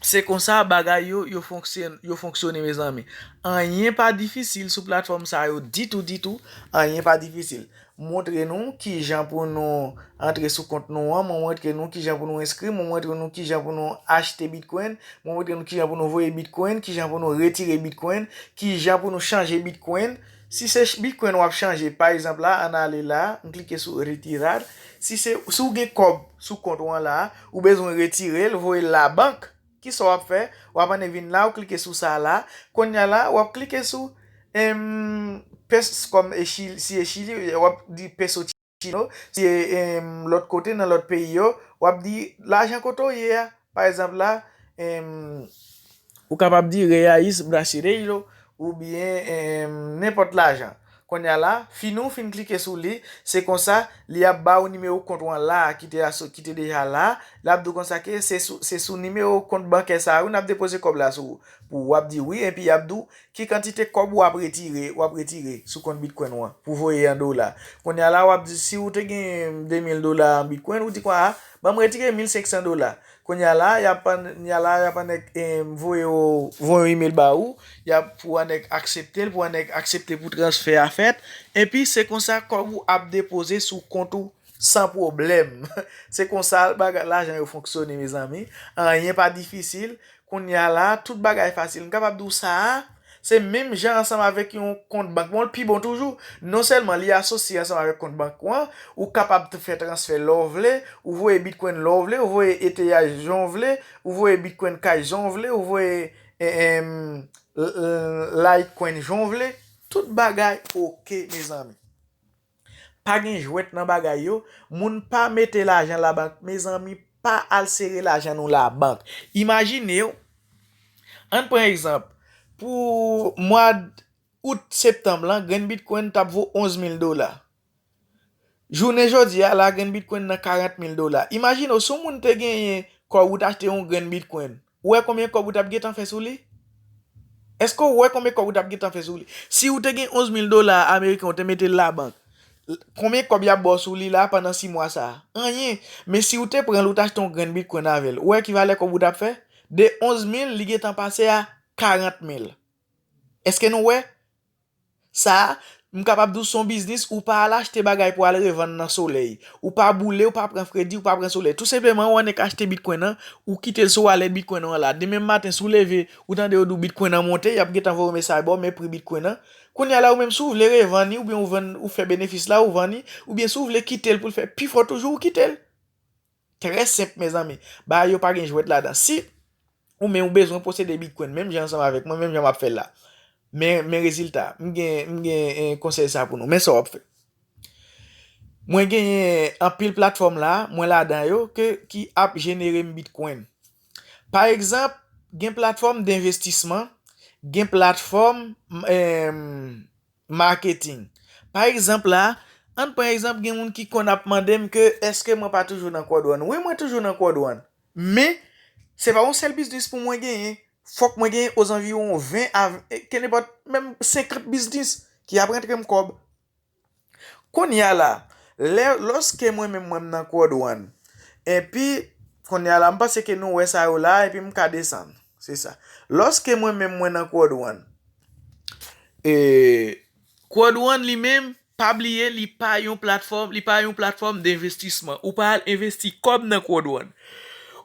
Se konsa bagay yo, yo fonksyone, yo fonksyone, mezanmi. Anyen pa difisil sou platfòm sa yo ditou, ditou. Anyen pa difisil. Montre nou kijan pou nou antre sou kont nou an, mwen montre nou kijan pou nou enskri, mwen montre nou kijan pou nou achte Bitcoin, mwen montre nou kijan pou nou voye Bitcoin, kijan pou nou retire Bitcoin, kijan pou nou chanje Bitcoin. Si se ch- Bitcoin w ap chanje, pa egzanp la, ann ale la, m klike sou retirar. Si se, si w gen kòb sou kont ou an la, ou bezwen retire l, voye l labank, kisa w ap fè? W ap annik vin la, ou klike sou sa la. Kounye a la, w ap klike sou, em, pes, kòm e Chili, si e Chili, w ap di peso chino. Si e, em, lòt kote, nan lòt peyi yo, w ap di lajan kote w ye a. Pa egzanp la, em, ou kapab di reais brasileiro oubyen, em, nenpòt lajan. Kounye a la, fini w fin klike sou li, se konsa, li ap ba w nimewo kont ou an la, ki te aso-, ki te deja la. L ap di w konsa ke se sou, se sou nimewo kont bankè sa a, wi, n ap depoze kòb la sou ou. Pou w ap di wi, epi y ap di w ki kantite kòb w ap retire, w ap retire sou kont Bitcoin ou an, pou voye an dola. Kounye a la, w ap di, si w te gen de mil dola an Bitcoin, ou di kwa, a, ban m retire mil senk san dola. Kounye a la, y ap, kounye a la, y ap annik, em, voye w, voye yon email ba ou, y ap, pou annik aksepte l, pou annik aksepte pou transfè a fèt, epi se konsa kòb ou ap depoze sou kont ou san pwoblèm. Se konsa bagay, lajan yo fonksyone, mezanmi. Anyen pa difisil. Kounye a la, tout bagay fasil. M kapab di w sa a, se menm jan ansanm avèk yon kont bank. Bon, l pi bon toujou. Non sèlman li asosye ansanm avèk kont bank ou an, ou kapab t- fè transfè lè w vle, ou voye Bitcoin lè w vle, ou voye E T H jan w vle, ou voye Bitcoin Cash jan w vle, ou voye, em, em, l- l- Litecoin jan w vle. Tout bagay oke, mezanmi. Pa gen jwèt nan bagay yo. Moun pa mete lajan labank. Mezanmi, pa al sere lajan nou labank. Imajine w, ann pran egzanp, pou mwa d- out, septanm lan, grenn Bitcoin t ap vo onz mil dola. Jounen jodi a, la grenn Bitcoin nan karant mil dola. Imajine w, si yon moun te genyen kòb ou t achte yon grenn Bitcoin, ou wè konbyen kòb ou t ap gentan fè sou li? Èske w wè konbyen kòb ou t ap gentan fè sou li? Si ou te gen onz mil dola ameriken, ou te mete l labank, konbyen kòb y ap ba w sou li la pandan sis mwa sa a? Anyen. Men si ou te pran l, ou t achte yon grenn Bitcoin avè l, ou wè ki valè kòb ou t ap fè? De onz mil, li gentan pase a karant mil. Èske nou wè? Sa a, m kapab di w se yon biznis, ou pa al achte bagay pou al revann nan solèy. Ou pa boule, ou pa pran fredi, ou pa pran solèy. Tou senpleman, ou annik achte Bitcoin nan, ou kite l sou wallet Bitcoin nan la. Demen maten, si w leve, ou tande yo di w Bitcoin nan monte, y ap gentan voye yon mesaj ba w, men pri Bitcoin nan. Kounye a la, ou menm, si w vle revann li, oubyen ou vann, ou fè benefis la, ou vann li, oubyen si w vle kite l pou l fè pi fò toujou, ou kite l. Trè senp, mezanmi. Bagay yo pa gen jwèt ladan. Si ou menm ou bezwen posede Bitcoin, menm jan ansanm avèk mwen, menm jan m ap fè l la. Men, men rezilta, m gen, m gen, eh, konsèy sa pou nou. Men sa w ap fè. Mwen genyen anpil platfòm la, mwen ladan yo, ke, ki ap jenere m Bitcoin. Pa egzanp, gen platfòm denvestisman, gen platfòm, em, maketing. Pa egzanp la, ann pran egzanp, gen moun ki konn ap mande m ke èske mwen pa toujou nan Quad One. Wi, mwen toujou nan Quad One. Men, se pa yon sèl biznis pou mwen genyen. Fòk mwen genyen ozanviwon ven a, kenenpòt, menm senkant biznis ki ap rantre m kòb. Kounye a la, lè, lòske mwen menm mwen m nan Quad One, epi, kounye a la, m panse ke nou wè sa yo la, epi m ka desann. Se sa. Lòske mwen menm mwen nan Quad One, e, Quad One li menm, pa bliye, li pa yon platfòm, li pa yon platfòm denvestisman. Ou pa al envesti kòb nan Quad One.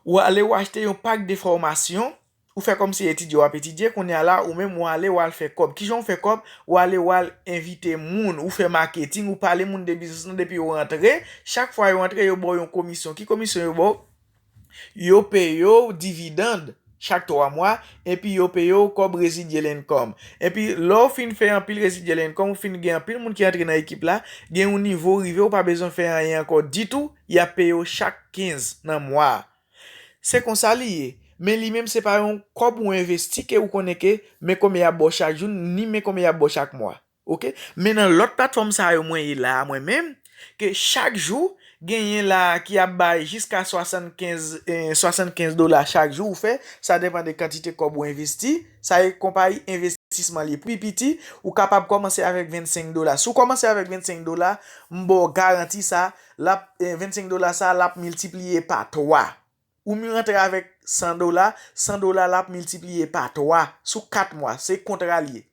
Ou ale ou achte yon pak de fòmasyon, ou fè kòmsi etidye w ap etidye, kounye a la, ou menm ou ale ou al fè kòb. Kijan w fè kòb? Ou ale ou al envite moun, ou fè maketing, ou pale moun de biznis lan depi yo rantre. Chak fwa yo rantre, yo ba w yon komisyon. Ki komisyon yo ba w? Yo peye w dividend chak twa mwa, epi yo peye w kòb residual income. Epi lè w fin fè anpil residual income, ou fin gen anpil moun ki antre nan ekip la, gen yon nivo w rive, ou pa bezwen fè anyen ankò ditou, y ap peye w chak kenz nan mwa a. Se konsa li ye. Men li menm se pa yon kòb ou envesti ke ou konnen ke men konbyen y ap ba w chak jou, ni men konbyen y ap ba w chak mwa. Oke? Men nan lòt platfòm sa yo mwen ye la a mwen menm, ke chak jou, genyen la ki ap bay jiska swasannkenz, eh, swasannkenz dola chak jou ou fè, sa depann de kantite kòb ou envesti. Sa e konpayi envestisman li pi piti, ou kapab kòmanse avèk vennsenk dola. Si w kòmanse avèk vennsenk dola, m ba w garanti sa, l ap, eh, vennsenk dola sa, l ap miltipliye pa twa. Ou m rantre avèk san dola, san dola l ap miltipliye pa twa sou kat mwa, se kontra l ye.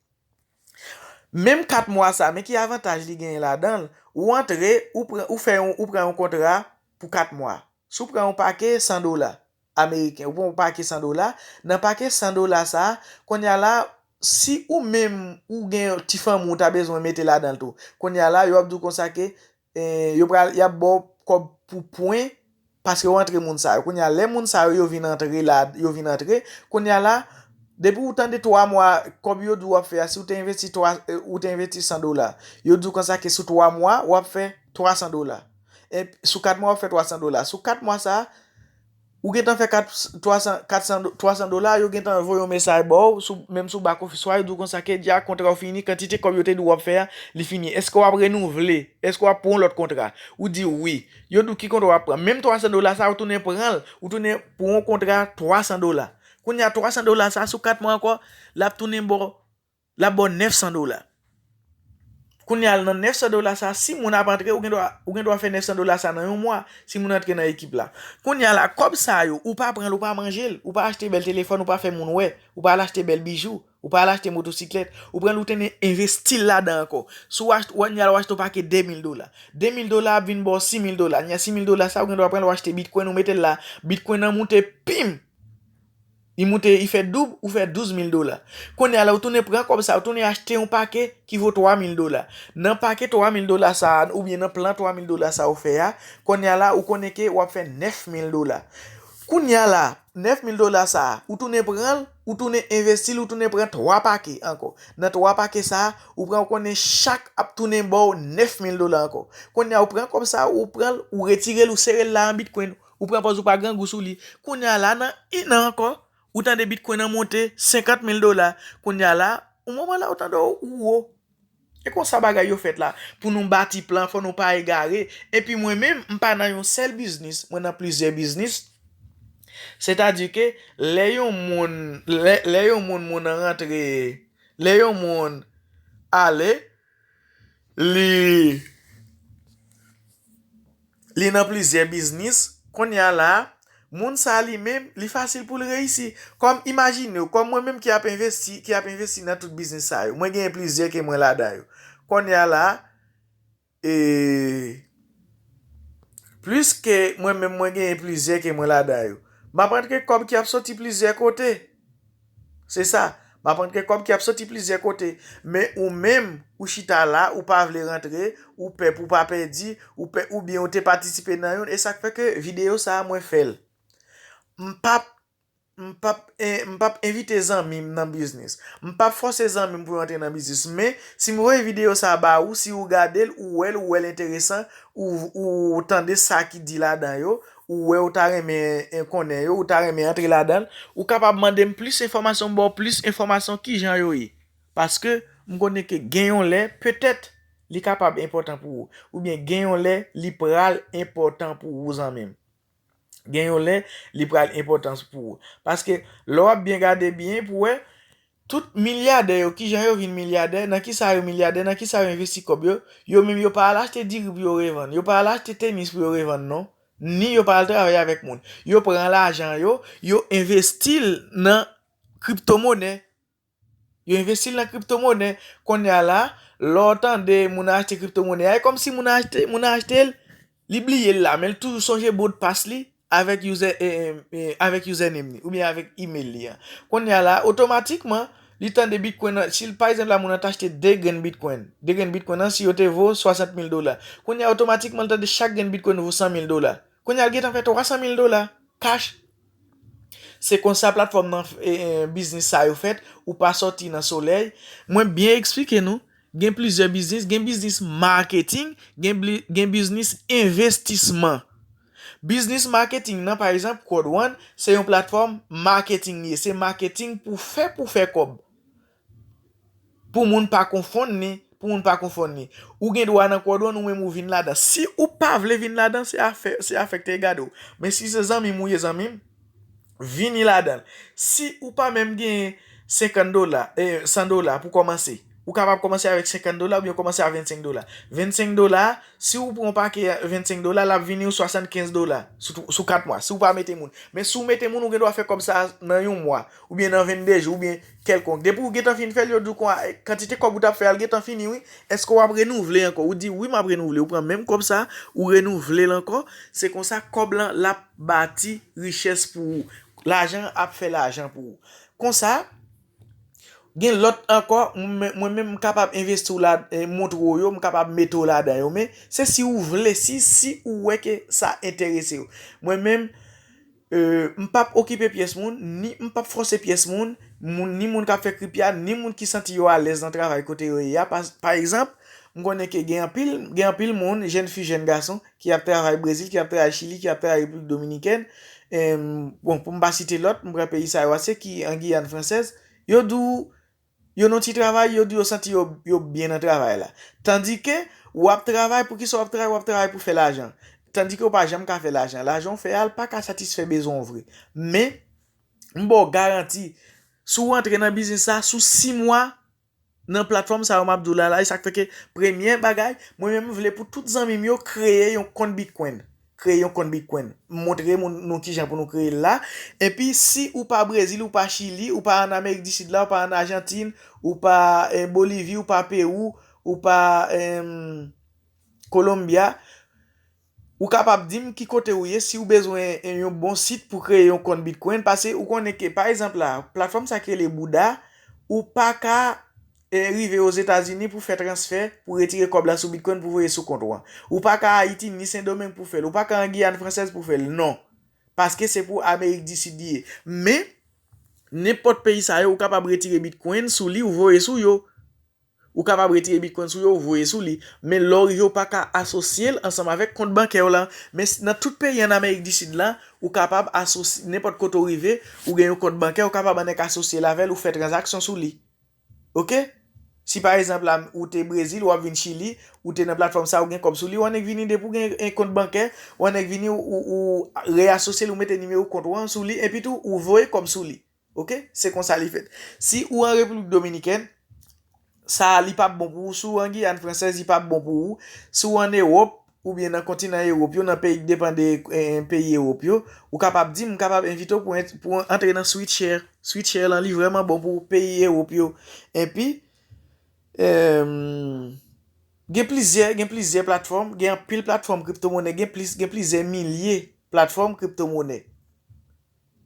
Menm kat mwa sa, men ki avantaj li genyen ladan l, ou antre, ou pran, ou fè yon, ou pran yon kontra pou kat mwa. Si w pran yon pake san dola ameriken, ou pran yon pake san dola, nan pake san dola sa, kounye a la, si ou menm ou gen ti fanmi ou ta bezwen mete ladan l tou, kounye a la, yo ap di w konsa ke, eh, yo pral, y ap ba w kòb pou pwen, paske w antre moun sa yo. Kounye a, lè moun sa yo, yo vin antre la, yo vin antre, kounye a la, depi ou tande twa mwa, kòb yo di w ap fè a, si w te envesti twa, eh, ou te envesti san dola, yo di w konsa ke sou twa mwa, w ap fè twa san dola. E sou kat mwa, w ap fè twa san dola. Sou kat mwa sa, ou gentan fè kat, twa san, kat san, twa san dola, yo gentan voye yon mesaj ba w, sou, menm sou back office, swa yo di w konsa ke dja kontra w fini, kantite kòb yo te di w ap fè a, li fini. Èske w ap renouvle? Èske w ap pran yon lòt kontra? Ou di wi. Yo di w ki kontra w ap pran. Menm twa san dola sa, ou tounen pran l, ou tounen pran yon kontra twa san dola. Kounye a, twa san dola sa, sou kat mwa ankò, l ap tounen ba w, l ap ba w nèf san dola. Kounye a, nan nèf san dola sa, si moun ap antre, ou gen dwa, ou gen dwa fè nèf san dola sa nan yon mwa, si moun antre nan ekip la. Kounye a la, kòb sa yo, ou pa pran l, ou pa manje l, ou pa achte bèl telefòn, ou pa fè moun wè, ou pa al achte bèl bijou, ou pa al achte motosiklèt, ou pran l, ou tounen envesti l ladan ankò. Si w achte, kounye a la, w achte yon pake de mil dola. De mil dola ap vin ba w sis mil dola. Kounye a, sis mil dola sa, ou gen dwa pran l, w achte bitcoin, ou mete l la, bitcoin nan moute, pim! Li moute, li fè doub, ou fè douz mil dola. Kounye a la, ou tounen pran kòb sa, ou tounen achte yon pake ki vo twa mil dola. Nan pake twa mil dola sa a, oubyen nan plan twa mil dola sa ou fè a, kounye a la, ou konnen ke w ap fè nèf mil dola. Kounye a la, nèf mil dola sa a, ou tounen pran l, ou tounen envesti l, ou tounen pran twa pake ankò. Nan twa pake sa a, ou pran, ou konnen chak ap tounen ba w nèf mil dola ankò. Kounye a, ou pran kòb sa a, ou pran l, ou retire l, ou sere l la an bitcoin. Ou pran pòz ou pa grangou sou li. Kounye a la, nan en an ankò, ou tande bitcoin nan monte senkant mil dola. Kounye a la, yon moman la, ou tande w ou wo. E konsa bagay yo fèt la. Pou nou bati plan, fò nou pa egare. Epi mwen menm, m pa nan yon sèl biznis, mwen nan plizyè biznis. Sètadi ke lè yon moun, lè, lè yon moun, moun nan rantre, lè yon moun ale, li, li nan plizyè biznis, kounye a la, moun sa li menm, li fasil pou l reyisi. Kòm, imajine w, kòm mwen menm ki ap envesti, ki ap envesti nan tout biznis sa yo. Mwen genyen plizyè ke mwen ladan yo. Kounye a la, e, plis ke mwen menm, mwen genyen plizyè ke mwen ladan yo. M ap rantre kòb ki ap soti plizyè kote. Se sa. M ap rantre kòb ki ap soti plizyè kote. Men ou menm, ou chita la, ou pa vle rantre, ou pè pou w pa pèdi, ou pè, oubyen ou te patisipe nan youn, e sa k fè ke videyo sa a mwen fè l. M p ap, m p ap, eh, m p ap envite zanmi m nan biznis. M p ap fòse zanmi m pou yo antre nan biznis. Men, si m voye videyo sa a ba ou, si ou gade l, ou wè l, ou wè l enteresan, ou, ou tande sa ki di ladan yo, ou wè ou ta renmen, eh, konnen yo, ou ta renmen antre ladan l, ou kapab mande m plis enfòmasyon, m ba w plis enfòmasyon kijan yo ye. Paske m konnen ke gen yon lè, petèt, li kapab enpòtan pou ou. Oubyen gen yon lè, li pral enpòtan pou ou, zanmi m. Gen yon lè, li pral enpòtan pou ou. Paske lè w ap byen gade byen pou wè, tout milyadè yo, kijan yo vin milyadè, nan kisa yo milyadè, nan kisa yo envesti kòb yo, yo menm yo pa al achte diri pou yo revann, yo pa al achte tenis pou yo revann non, ni yo pa al travay avèk moun. Yo pran lajan yo, yo envesti l nan kriptomonè. Yo envesti l nan kriptomonè. Kounye a la, lè w tande moun achte kriptomonè a, e kòmsi moun achte, moun achte l, li bliye l la, men l toujou sonje modpas li avèk user, eh, eh, eh, avèk username li, oubyen avèk email li an. Kounye a la, otomatikman, li tande bitcoin nan, si l, pa egzanp la, moun nan t achte de grenn bitcoin. De grenn bitcoin nan, si yo te vo swasant mil dola. Kounye a, otomatikman, l tande chak grenn bitcoin vo san mil dola. Kounye a, l gentan fè twa san mil dola. Cash. Se konsa platfòm nan, eh, eh, biznis sa yo fèt, ou pa sòti nan solèy. Mwen byen eksplike nou, gen plizyè biznis, gen biznis marketing, gen bli-, gen biznis envestisman. Biznis marketing nan, pa egzanp, Crowd One, se yon platfòm marketing li ye, se marketing pou fè, pou fè kòb. Pou moun pa konfonn li, pou moun pa konfonn li. Ou gen dwa nan kòdon, ou menm ou vin ladan. Si ou pa vle vin ladan, se afè, se afè k te gade w. Men si se zanmi m ou ye, zanmi m, vini ladan. Si ou pa menm gen senkant dola, eh, san dola pou kòmanse, ou kapab kòmanse avèk senkant dola oubyen kòmanse a vennsenk dola. Vennsenk dola, si ou pran yon pake vennsenk dola, l ap vini w swasannkenz dola sou, sou kat mwa, si ou pa mete moun. Men si ou mete moun, ou gen dwa fè kòb sa a nan yon mwa, oubyen nan vennde jou, oubyen kèlkonk. Depi ou gentan fin fè l, yo di w kon, kantite kòb ou t ap fè a, l gentan fini, wi. Èske w ap renouvle ankò? Ou di, wi, m ap renouvle. Ou pran menm kòb sa a, ou renouvle l ankò. Se konsa, kòb lan, l ap bati richès pou ou. Lajan ap fè lajan pou ou. Konsa, gen lòt ankò, mwen, mwen menm, m kapab envesti w la, eh, montre w yo, m kapab mete w ladan yo. Men, se si ou vle, si, si ou wè ke sa enterese w. Mwen menm, eh, m p ap okipe pyès moun, ni m p ap fòse pyès moun, moun, ni moun k ap fè kripya, ni moun ki santi yo alèz nan travay kote yo ye a. Pa, pa egzanp, m konnen ke gen anpil, gen anpil moun, jèn fi, jèn gason, ki ap travay Brezil, ki ap travay Chili, ki ap travay Repiblik Dominikèn. Em, bon, pou m pa site lòt, m pran peyi sa yo ase ki an Giyàn fransèz, yo di w, yo nan ti travay, yo di yo santi yo, yo byen nan travay la. Tandike, w ap travay, poukisa w ap travay? W ap travay pou fè lajan. Tandike w pa janm ka fè lajan. Lajan w fè a, l pa ka satisfè bezwen w vre. Men, m ba w garanti, si w antre nan biznis sa, sou sis mwa, nan platfòm sa yo m ap di w la, la, e sa k fè ke premye bagay, mwen menm m vle pou tout zanmi m yo kreye yon kont Bitcoin. Kreye yon kont Bitcoin. M montre moun, nou kijan pou nou kreye l la. Epi, si ou pa Brezil, ou pa Chili, ou pa ann Amerik di Sid la, ou pa ann Ajantin, ou pa, eh, Bolivi, ou pa Pewou, ou pa, em, Colombia, ou kapab di m ki kote ou ye, si ou bezwen, eh, yon bon sit pou kreye yon kont Bitcoin, paske ou konnen ke, pa egzanp la, platfòm sa ki rele Bouda, ou pa ka, eh, rive Ozetazini pou fè transfè, pou retire kòb la sou Bitcoin, pou voye sou kont ou an. Ou pa ka Ayiti ni Sendomeng pou fè l. Ou pa ka an Giyàn fransèz pou fè l. Non. Paske se pou Amerik di Sid li ye. Men, nenpòt peyi sa yo, ou kapab retire Bitcoin sou li, ou voye sou yo. Ou kapab retire Bitcoin sou yo, ou voye sou li. Men lè w rive, ou pa ka asosye l ansanm avèk kont bankè w la. Men s-, nan tout peyi ann Amerik di Sid la, ou kapab asosye, nenpòt kote w rive, ou gen yon kont bankè, ou kapab annik asosye l avè l, ou fè tranzaksyon sou li. Oke? Si pa egzanp la, ou te Brezil, w ap vin Chili, ou te nan platfòm sa, ou gen kòb sou li, w annik vini depi w gen, eh, kont bankè, w annik vini, ou, ou, ou reyasosye l, ou mete nimewo kont ou an sou li, epi tou, ou voye kòb sou li. Oke? Se konsa li fèt. Si ou an Repiblik Dominikèn, sa a li p ap bon pou ou. Si w an Giyàn fransèz, li p ap bon pou ou. Si w an Ewòp, oubyen nan kontinan Ewòp yo, nan peyi k depann de, eh, peyi Ewòp yo, ou kapab di m, m kapab envite w pou ent-, pou antre nan Sweetshare. Sweetshare lan, li vrèman bon pou peyi Ewòp yo. Epi, em, gen plizyè, gen plizyè platfòm, gen anpil platfòm kriptomonè, gen plis, gen plizyè milye platfòm kriptomonè.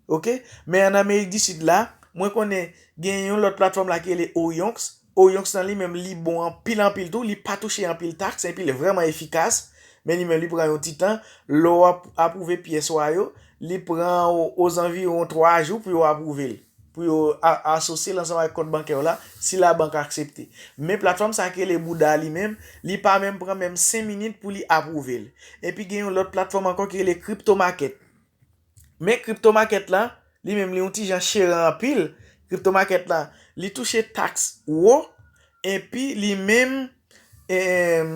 Oke? Men ann Amerik di Sid la, mwen konnen gen yon lòt platfòm la ki rele Orionx. Orionx lan li menm li bon anpil, anpil tou, li pa touche anpil taks, epi li vrèman efikas, men li menm li pran yon ti tan. Lè w ap-, apwouve pyès ou a yo, li pran o-, ozanviwon twa jou pou yo apwouve l, pou yo a-, asosye l ansanm avèk kont bankè w la, si labank aksepte. Men platfòm sa ki rele Bouda li menm, li pa menm pran menm senk minit pou li apwouve l. Epi gen yon lòt platfòm ankò ki rele Crypto Market. Men crypto market la, li menm li yon ti jan cheren anpil. Crypto market la, li touche taks wo, epi li menm, em,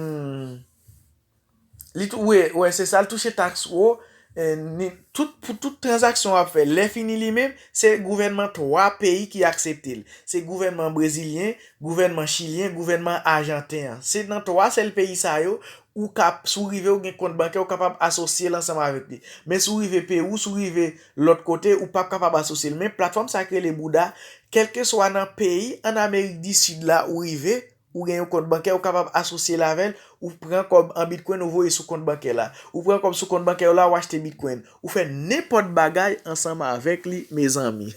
li tou-, wi, wi, se sa, li touche taks wo, e, ni, tout, pou tout tranzaksyon w ap fè. Lè fini li menm, se gouvènman twa peyi ki aksepte l. Se gouvènman brezilyen, gouvènman chilyen, gouvènman ajanten an. Se nan twa sèl peyi sa yo ou kap-, si w rive ou gen kont bankè, ou kapab asosye l ansanm avèk li. Men si w rive Pewou, si w rive lòt kote, ou p ap kapab asosye l. Men platfòm sa k rele Bouda, kèlkeswa nan peyi ann Amerik di Sid la ou rive, ou gen yon kont bankè, ou kapab asosye l avè l, ou pran kòb an Bitcoin, ou voye sou kont bankè la. Ou pran kòb sou kont bankè w la, ou achte Bitcoin. Ou fè nenpòt bagay ansanm avèk li, mezanmi.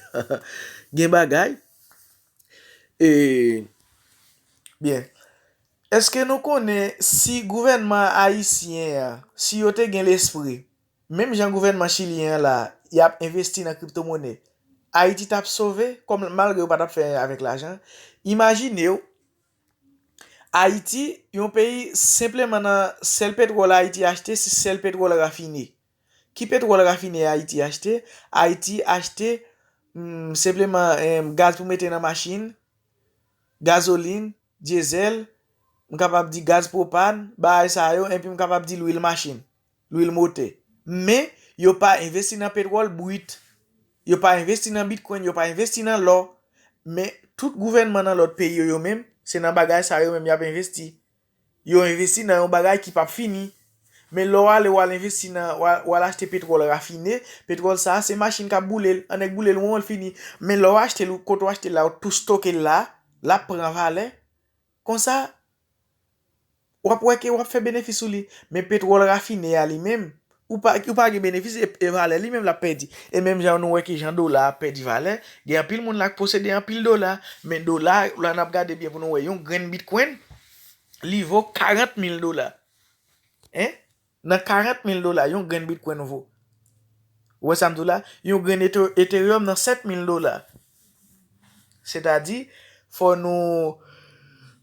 Gen bagay. E, byen. Èske nou konnen si gouvènman ayisyen an, si yo te gen lespri, menm jan gouvènman chilyen an la, y ap envesti nan kriptomonè, Ayiti t ap sove, kòm malgre yo pa t ap fè anyen avèk lajan? Imajine w, Ayiti, yon peyi, senpleman nan sèl petwòl Ayiti achte, se sèl petwòl rafine. Ki petwòl rafine Ayiti achte? Ayiti achte, hmm, senpleman, em, gaz pou mete nan machin, gazolin, dyezèl, m kapab di gaz pwopàn, bagay sa yo, epi m kapab di lwil machin, lwil motè. Men, yo pa envesti nan petwòl brit. Yo pa envesti nan bitcoin, yo pa envesti nan lò. Men, tout gouvènman nan lòt peyi yo, yo menm, se nan bagay sa yo menm y ap envesti. Yo envesti nan yon bagay ki p ap fini. Men lè w ale, w al envesti nan, w al, w al achte petwòl rafine, petwòl sa a, se machin k ap boule l, an nèg boule l, won, l fini. Men lè w achte l, kote w achte l la, ou tou stoke l la, l ap pran valè. Konsa, w ap wè ke w ap fè benefis sou li. Men petwòl rafine a li menm, ou pa, ou pa gen benefis e, e valè li menm l ap pèdi. E menm jan nou wè ki jan dola a pèdi valè, gen anpil moun la k posede anpil dola, men dola, lè n ap gade byen pou nou wè, yon grenn bitcoin, li vo karant mil dola. Hein? Nan karant mil dola, yon grenn bitcoin vo. Ou wè sa m di w la? Yon grenn Ethe- Ethereum nan sèt mil dola. Sètadi, fò nou,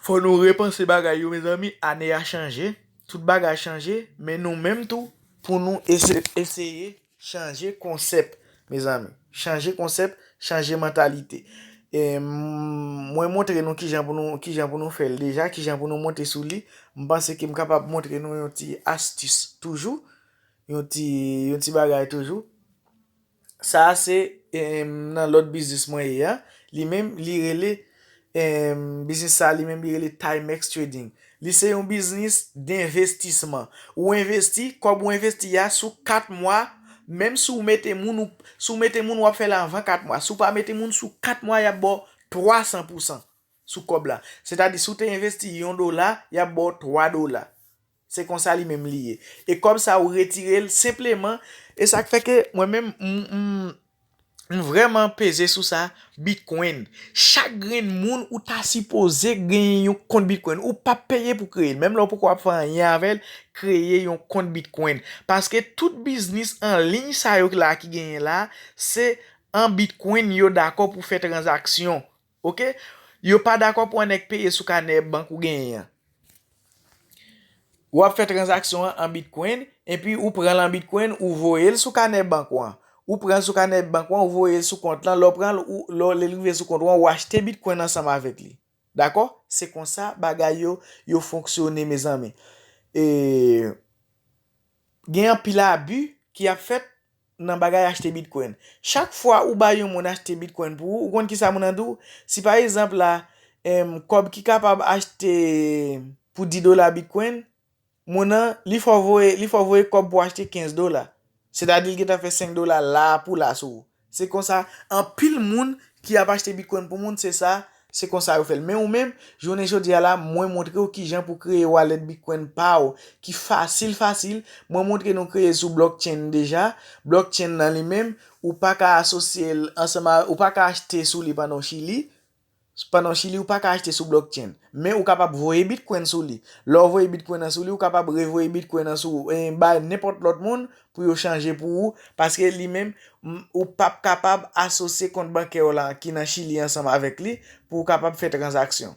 fò nou repanse bagay yo, mezanmi. Ane a chanje, tout bagay chanje, men nou menm tou, pou nou ese- eseye chanje konsèp, mezanmi. Chanje konsèp, chanje mantalite. E, m, mwen montre nou kijan pou nou, kijan pou nou fè l deja, kijan pou nou monte sou li. M panse ke m kapab montre nou yon ti astis toujou, yon ti, yon ti bagay toujou. Sa a se, em, nan lòt biznis mwen ye a. Li menm, li rele, em, biznis sa a, li menm, li rele Timex Trading. Li se yon biznis denvestisman. Ou envesti, kòb ou envesti a sou kat mwa, menm si w mete moun, ou, si w mete moun, w ap fè l anvan kat mwa. Si w pa mete moun, sou kat mwa, y ap ba w twa san pou san sou kòb la. Sètadi, si w te envesti yon dola, y ap ba w twa dola. Se konsa li menm li ye. E kòb sa, ou retire l senpleman. E sa k fè ke mwen menm, m, m, m vrèman peze sou sa, Bitcoin. Chak grenn moun ou ta sipoze genyen yon kont Bitcoin. Ou p ap peye pou kreye l. Menm lè w poko ap fè anyen avè l, kreye yon kont Bitcoin. Paske tout biznis an liy sa yo la ki genyen la, se an Bitcoin yo dakò pou fè tranzaksyon. Oke? Yo pa dakò pou an nèg peye sou kanè bank ou genyen an. W ap fè tranzaksyon an an Bitcoin, epi ou pran l an Bitcoin, ou voye l sou kanè bank ou an. Ou pran l sou kanè bank ou an, ou voye l sou kont lan, lè w pran l, ou, lè w, lè l rive sou kont ou an, ou achte Bitcoin ansanm avèk li. Dakò? Se konsa bagay yo, yo fonksyone, mezanmi. E, gen anpil abi ki ap fèt nan bagay achte Bitcoin. Chak fwa ou bay yon moun achte Bitcoin pou ou, ou konn kisa moun nan di w? Si pa egzanp la, em, kòb ki kapab achte pou dis dola Bitcoin, moun nan, li fè w voye, li fè w voye kòb pou achte kenz dola. Sètadi l gentan fè senk dola la pou la sou ou. Se konsa, anpil moun ki ap achte Bitcoin pou moun, se sa, se konsa yo fè l. Men ou menm, jounen jodi a la, mwen montre w kijan pou kreye wallet Bitcoin pa w, ki fasil, fasil. Mwen montre nou kreye sou blockchain deja. Blockchain nan li menm, ou pa ka asosye l ansanm a, ou pa ka achte sou li pandan w Chili. Pandan w Chili, ou pa ka achte sou blockchain. Men ou kapab voye Bitcoin sou li. Lè w voye Bitcoin nan sou li, ou kapab revoye Bitcoin nan sou, eh, bay nenpòt lòt moun pou yo chanje pou ou, paske li menm, m, ou p ap kapab asosye kont bankè w la ki nan Chili ansanm avèk li pou w kapab fè tranzaksyon.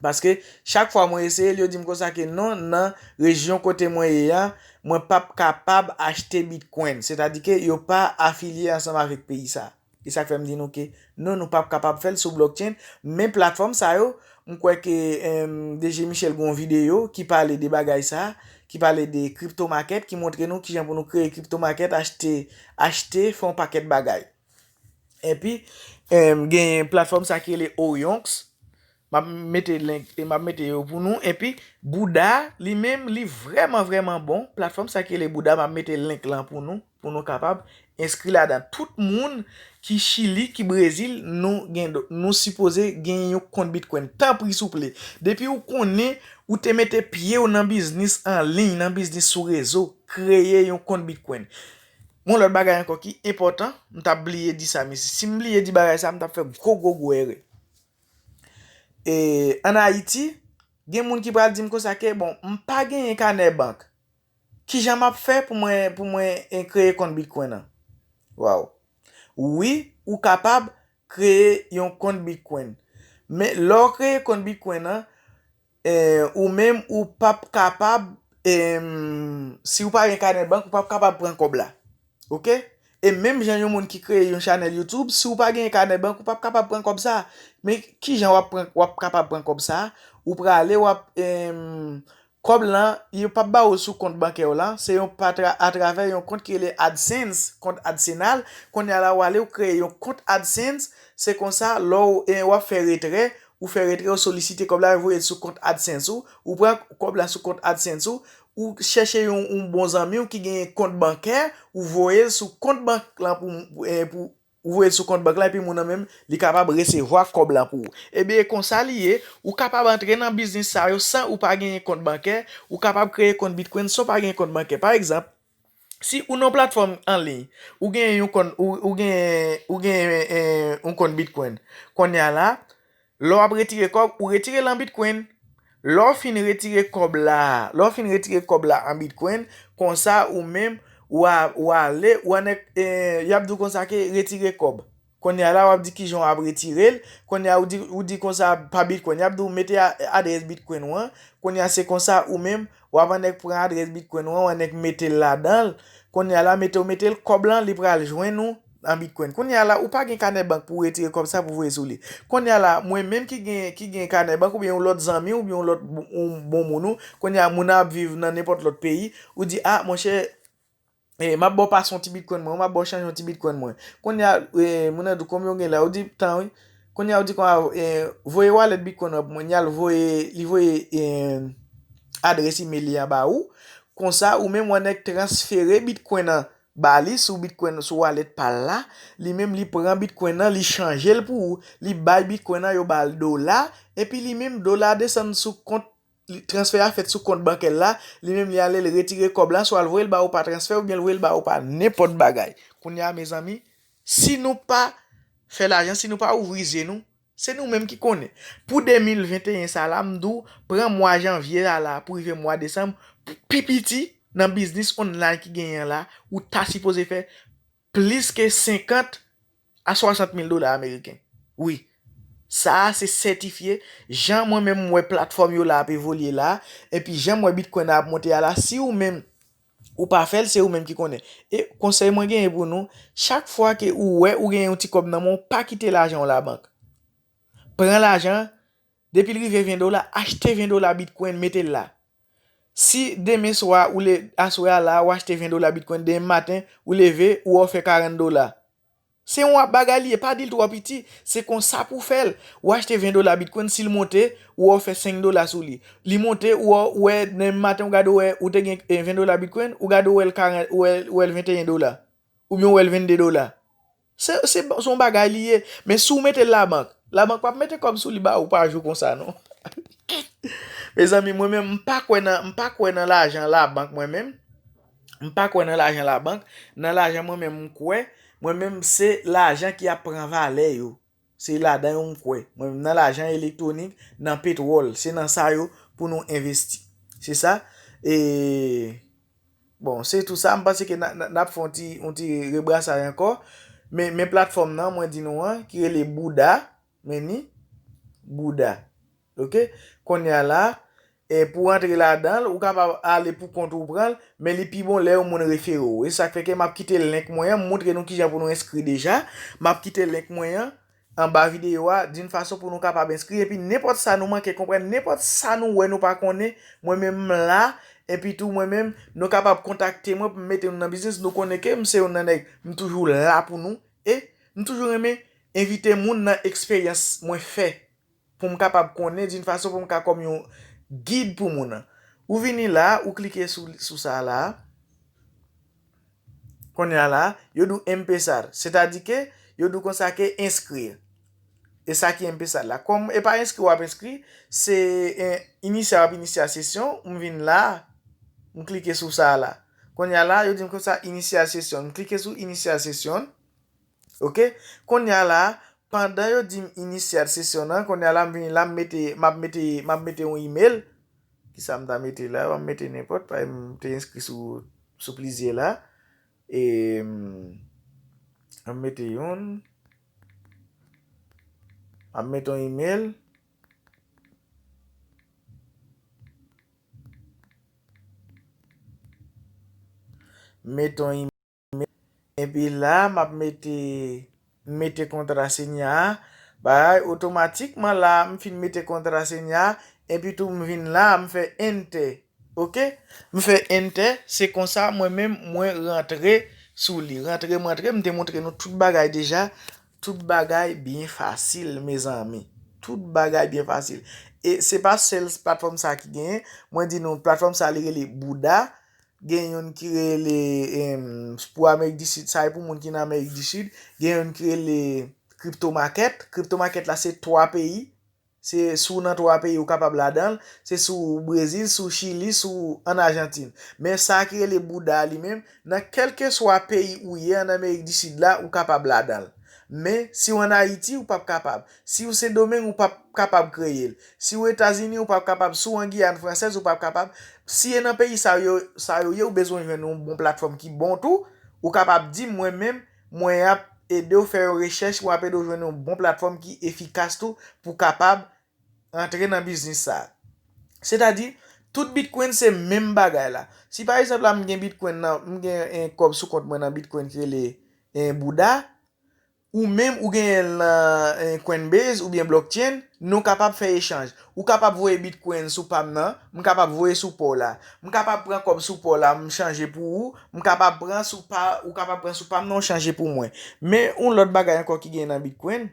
Paske chak fwa mwen eseye l, yo di m konsa ke non, nan rejyon kote mwen ye a, mwen p ap kapab achte Bitcoin. Sètadi ke yo pa afilye ansanm avèk peyi sa. E sa k fè m di nou ke non, nou p ap kapab fè l sou blockchain. Men platfòm sa yo, m kwè ke, em, D J Michel gen yon videyo ki pale de bagay sa, ki pale de crypto market, ki montre nou kijan pou nou kreye crypto market, achte, achte, fè yon pakèt bagay. Epi, em, gen platfòm sa ki rele Orionx. M ap mete link, e m ap mete yo pou nou. Epi, Bouda, li menm, li vrèman, vrèman bon. Platfòm sa ki rele Bouda, m ap mete link lan pou nou, pou nou kapab enskri ladan. Tout moun ki Chili, ki Brezil, nou gen, nou sipoze gen yon kont Bitcoin. Tanpri, souple. Depi ou konnen, ou te mete pye w nan biznis an liy, nan biznis sou rezo, kreye yon kont Bitcoin. Yon lòt bagay ankò ki enpòtan, m t ap bliye di sa, mesye. Si m bliye di bagay sa, m t ap fè gwo, gwo, gwo erè. E, ann Ayiti, gen moun ki pral di m konsa ke, bon, m pa genyen kanè bank. Kijan m ap fè pou mwen, pou mwen, eh, kreye kont Bitcoin nan? Waw. Wi, ou kapab kreye yon kont Bitcoin. Men, lè w kreye kont Bitcoin nan, eh, ou menm, ou p ap kapab, em, si w pa gen kanè bank, ou p ap kapab pran kòb la. Oke? E menm jan yon moun ki kreye yon chanèl YouTube, si w pa gen kanè bank, ou p ap kapab pran kòb sa. Men kijan w ap pran, w ap kapab pran kòb sa? ou prale w ap, em, kòb lan, yo p ap ba ou l sou kont bankè w lan, se yon pa tra-, atravè yon kont ki rele AdSense, kont AdSenal. Kounye a la, w ale, w kreye yon kont AdSense, se konsa, lè w, e, w ap fè retrè, ou fè retrè, ou solisite kòb la, yo voye l sou kont AdSense ou, ou pran kòb la sou kont AdSense ou, ou chèche yon, yon bon zanmi w ki genyen kont bankè, ou voye l sou kont bank lan pou, e, pou, ou voye l sou kont bank la, epi moun nan menm, li kapab resevwa kòb la pou ou. Ebyen, e konsa li ye, ou kapab antre nan biznis sa yo san ou pa genyen kont bankè, ou kapab kreye kont Bitcoin san ou pa genyen kont bankè. Pa egzanp, si ou nan yon platfòm an liy, ou genyen yon kont, ou, ou genyen, ou genyen, eh, yon kont Bitcoin. Kounye a la, lè w ap retire kòb, ou retire l an Bitcoin. Lè w fin retire kòb la, lè w fin retire kòb la an Bitcoin, konsa ou menm, w a, w ale, w anèk, eh, y ap di w konsa ke retire kòb. Kounye a la, w ap di kijan w ap retire l. Kounye a, ou di, ou di konsa pa Bitcoin. Y ap di w mete a, adrès Bitcoin ou an. Kounye a, se konsa ou menm, w ap anèk pran adrès Bitcoin ou an, w anèk mete l ladan l. Kounye a la, mete w mete l, kòb lan, li pral jwenn ou an Bitcoin. Kounye a la, ou pa gen kanè bank pou w retire kòb sa pou voye sou li. Kounye a la, mwen menm ki gen, ki gen kanè bank oubyen yon lòt zanmi w oubyen yon lòt bon, yon bon moun ou, kounye a, moun nan ap viv nan nenpòt lòt peyi, ou di, a, monchè, e, m ap ba w pase yon ti Bitcoin mwen, m ap ba w chanje yon ti Bitcoin mwen. Kounye a, e, moun nan di w konbyen w gen la, ou di, tan wi. Kounye a, ou di konsa, e, voye wallet Bitcoin ou an pou mwen, y al voye, li voye, e, adrès email li an ba ou. Konsa, ou menm, w anèk transfere Bitcoin nan ba li sou Bitcoin, sou wallet pa l la. Li menm, li pran Bitcoin nan, li chanje l pou ou. Li bay Bitcoin nan, yo ba l dola. Epi li menm, dola desann sou kont, li, transfè a fèt sou kont bankè l la. Li menm, li ale, li retire kòb la, swa l voye l ba ou pa transfè, oubyen l voye l ba ou pa nenpòt bagay. Kounye a, mezanmi, si nou pa fè lajan, si nou pa ouvri zye nou, se nou menm ki konnen. Pou de mil venteyen sa la, m di w, pran mwa janvye a la pou rive mwa desanm, pi piti nan biznis online ki genyen an la, ou ta sipoze fè plis ke senkant a swasant mil dola ameriken. Wi. Sa a se sètifye, jan mwen menm m wè platfòm yo la ap evolye la, epi jan m wè Bitcoin nan ap monte a la, si ou menm ou pa fè l, se ou menm ki konnen. E konsèy mwen genyen pou nou, chak fwa ke ou wè ou genyen yon ti kòb nan men w, pa kite lajan w labank. Pran lajan, depi l rive ven dola, achte ven dola Bitcoin, mete l la. Si demen swa, ou le, aswè a la, ou achte ven dola Bitcoin, demen maten, ou leve, ou wè w fè karant dola. Se yon bagay li ye, pa di l twò piti, se konsa pou w fè l. Ou achte ven dola Bitcoin, si l monte, ou wè w fè senk dola sou li. Li monte, ou wè, ou wè, demen maten, ou gade, ou wè, ou te gen, eh, ven dola Bitcoin, ou gade, ou wè l karant, ou wè, ou wè l venteyen dola. Oubyen ou wè l vennde dola. Se, se, se yon bagay li ye. Men si w mete l labank, labank p ap mete kòb sou li ba ou pa jou konsa, non. Mezanmi, mwen menm, m pa kwè nan, m pa kwè nan lajan labank, mwen menm. M pa kwè nan lajan labank. Nan lajan mwen menm, m kwè, mwen menm, se lajan ki ap pran valè yo. Se ladan yo m kwè. Mwen menm, nan lajan elektwonik, nan petwòl, se nan sa yo pou nou envesti. Se sa. E, bon, se tou sa. M panse ke n a, n a, n ap fè yon ti, yon ti rebrasaj ankò. Men, men platfòm nan, mwen di nou an, ki rele Bouda. Men ni Bouda. Oke? Kounye a la, e pou w antre ladan l, ou kapab ale pou kont ou pran l, men li pi bon lè yon moun refere w. E sa k fè ke m ap kite link mwen an, m montre nou kijan pou nou enskri deja. M ap kite link mwen an anba videyo a, d'une façon pou nou kapab enskri. Epi nenpòt sa nou manke konprann, nenpòt sa nou wè nou pa konnen, mwen menm m la. Epi tou mwen menm, nou kapab kontakte mwen pou m mete nou nan biznis. Nou konnen ke m se youn nan nèg, m toujou la pou nou. E m toujou renmen envite moun nan eksperyans mwen fè. Pou m kapab konnen, d'une façon pou m ka kòm yon gid pou moun nan. Ou vini la, ou klike sou, sou sa la. Kounye a la, yo di w empezar. Sètadi ke, yo di w konsa ke inscribir. E sa ki empezar la. Kòm e pa enskri w ap enskri, se, eh, iniciar w ap inisiya sesyon, m vin la, m klike sou sa la. Kounye a la, yo di m konsa iniciar sesión. M klike sou iniciar sesión. Oke? Kounye a la, pandan yo di m iniciar sesión an, kounye a la, m vini la, m mete, m ap mete, m ap mete yon email. Kisa m ta mete la? M ap mete nenpòt, paske m te enskri sou, sou plizyè la. E, m ap mete youn. M ap mete yon email. M mete yon email. Epi la, m ap mete, mete kontra sinya a. Bagay otomatikman la, m fin mete kontra sinya a. Epi tou m vin la, m fè enter. Oke? M fè enter, se konsa mwen menm mwen rantre sou li. Rantre m rantre, m te montre nou tout bagay deja. Tout bagay byen fasil, mezanmi. Tout bagay byen fasil. E se pa sèl platfòm sa ki genyen. Mwen di nou, platfòm sa li rele Bouda. Gen youn ki rele, em, pou Amerik di Sid, sa e pou moun ki nan Amerik di Sid. Gen youn ki rele Crypto Market. Crypto Market la se twa peyi. Se si w nan twa peyi ou kapab ladan l, se si w Brezil, si w Chili, si w ann Ajantin. Men sa ki rele Bouda a li menm, nan kèlkeswa peyi ou ye ann Amerik di Sid la, ou kapab ladan l. Men si w ann Ayiti, ou p ap kapab. Si w Sendomeng, ou p ap kapab kreye l. Si w Etazini, ou p ap kapab. Si w an Giyàn Fransèz, ou p ap kapab. Si e nan peyi sa yo, sa yo ye, ou bezwen jwenn yon bon platfòm ki bon tou, ou kapab di m, mwen menm, mwen ap ede w fè yon rechèch, mwen ap ede w jwenn yon bon platfòm ki efikas tou pou w kapab antre nan biznis sa. Sètadi, tout Bitcoin se menm bagay la. Si pa egzanp la, m gen Bitcoin nan, m gen en kòb sou kont mwen nan Bitcoin ki rele en Bouda, ou menm ou genyen l nan en Coinbase oubyen blockchain, nou kapab fè echanj. Ou kapab voye Bitcoin sou pa m nan, m kapab voye sou pa w la. M kapab pran kòb sou pa w la, m chanje pou ou, m kapab pran sou pa, ou kapab pran sou pa m nan, w chanje pou mwen. Men yon lòt bagay ankò ki genyen nan Bitcoin,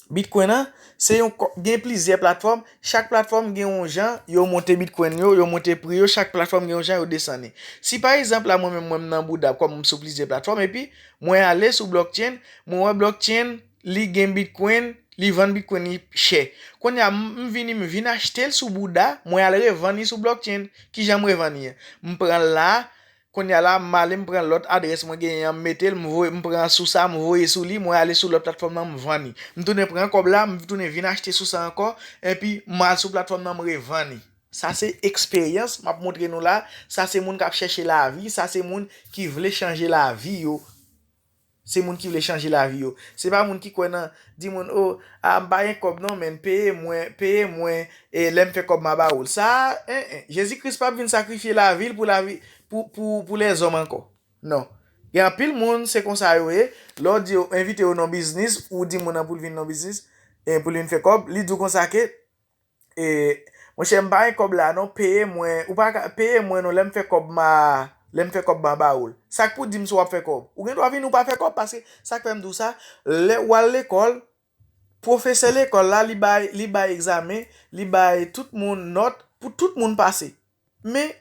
Bitcoin an, se yon kò-, gen plizyè platfòm, chak platfòm gen yon jan yo monte Bitcoin yo, yo monte pri yo, chak platfòm gen yon jan yo desann li. Si pa egzanp la, mwen menm mwen m nan Bouda, kòm m sou plizyè platfòm, epi mwen ale sou blockchain, mwen wè blockchain, li gen Bitcoin, li vann Bitcoin li chè. Kounye a, m, m vini, m vin achte l sou Bouda, mwen al revann li sou blockchain. Kijan m revann li an? M pran l la, kounye a la, m ale, m pran lòt adrès mwen genyen an, m mete l, m voye, m pran sou sa, m voye sou li, mwen ale sou lòt platfòm nan, m vann li. M tounen pran kòb la, m tounen vin achte sou sa ankò, epi m al sou platfòm nan, m revann li. Sa se eksperyans m ap montre nou la. Sa se moun k ap chèche lavi. Sa se moun ki vle chanje lavi yo. Se moun ki vle chanje lavi yo. Se pa moun ki kwè nan, di moun, "O, a, m pa gen kòb non, men peye mwen, peye mwen, e lè m fè kòb m a ba ou l." Sa, en, en, Jezi Kris p ap vin sakrifye lavi l pou lavi, pou, pou, pou lèzòm ankò. Non. Gen anpil moun, se konsa yo ye. Lè w di yo, envite yo nan biznis, ou di moun nan pou l vin nan biznis, e pou l vin fè kòb, li di w konsa ke, e, monchè, m pa gen kòb la non, peye mwen, ou pa ka, peye mwen non, lè m fè kòb m a, lè m fè kòb m a ba ou l. Sa k pou di m si w ap fè kòb? Ou gen dwa vini ou pa fè kòb, paske sa k fè m di w sa, lè w al lekòl, pwofesè lekòl la, li bay, li bay egzamen, li bay tout moun nòt pou tout moun pase. Men,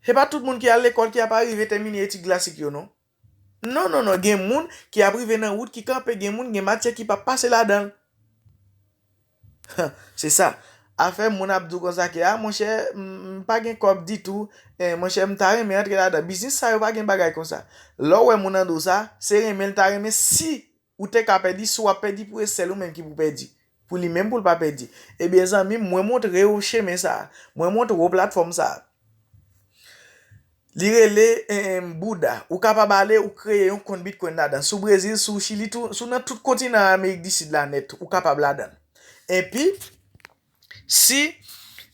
se pa tout moun ki al lekòl ki ap arive tèmine etid klasik yo, non. Non, non, non, gen moun ki ap rive nan wout ki kanpe, gen moun, gen matyè ki p ap pase ladan l. Se sa. Afè moun ap di w konsa ke, a, monchè, m, m pa gen kòb ditou, e, monchè, m ta renmen antre ladan. Biznis sa yo pa gen bagay konsa. Lè w wè moun nan do sa, se renmen l ta renmen si ou te ka pèdi, si w ap pèdi pou e sèl ou menm ki pou pèdi. Pou li menm pou l pa pèdi. Ebyen, zanmi m, mwen montre w chemen sa. Mwen montre w platfòm sa. Li rele, em, Bouda. Ou kapab ale, ou kreye yon kont Bitcoin ladan. Sou Brezil, sou Chili, tou, sou nan tout kontinan Amerik di Sid la nèt, ou kapab ladan. Epi, si,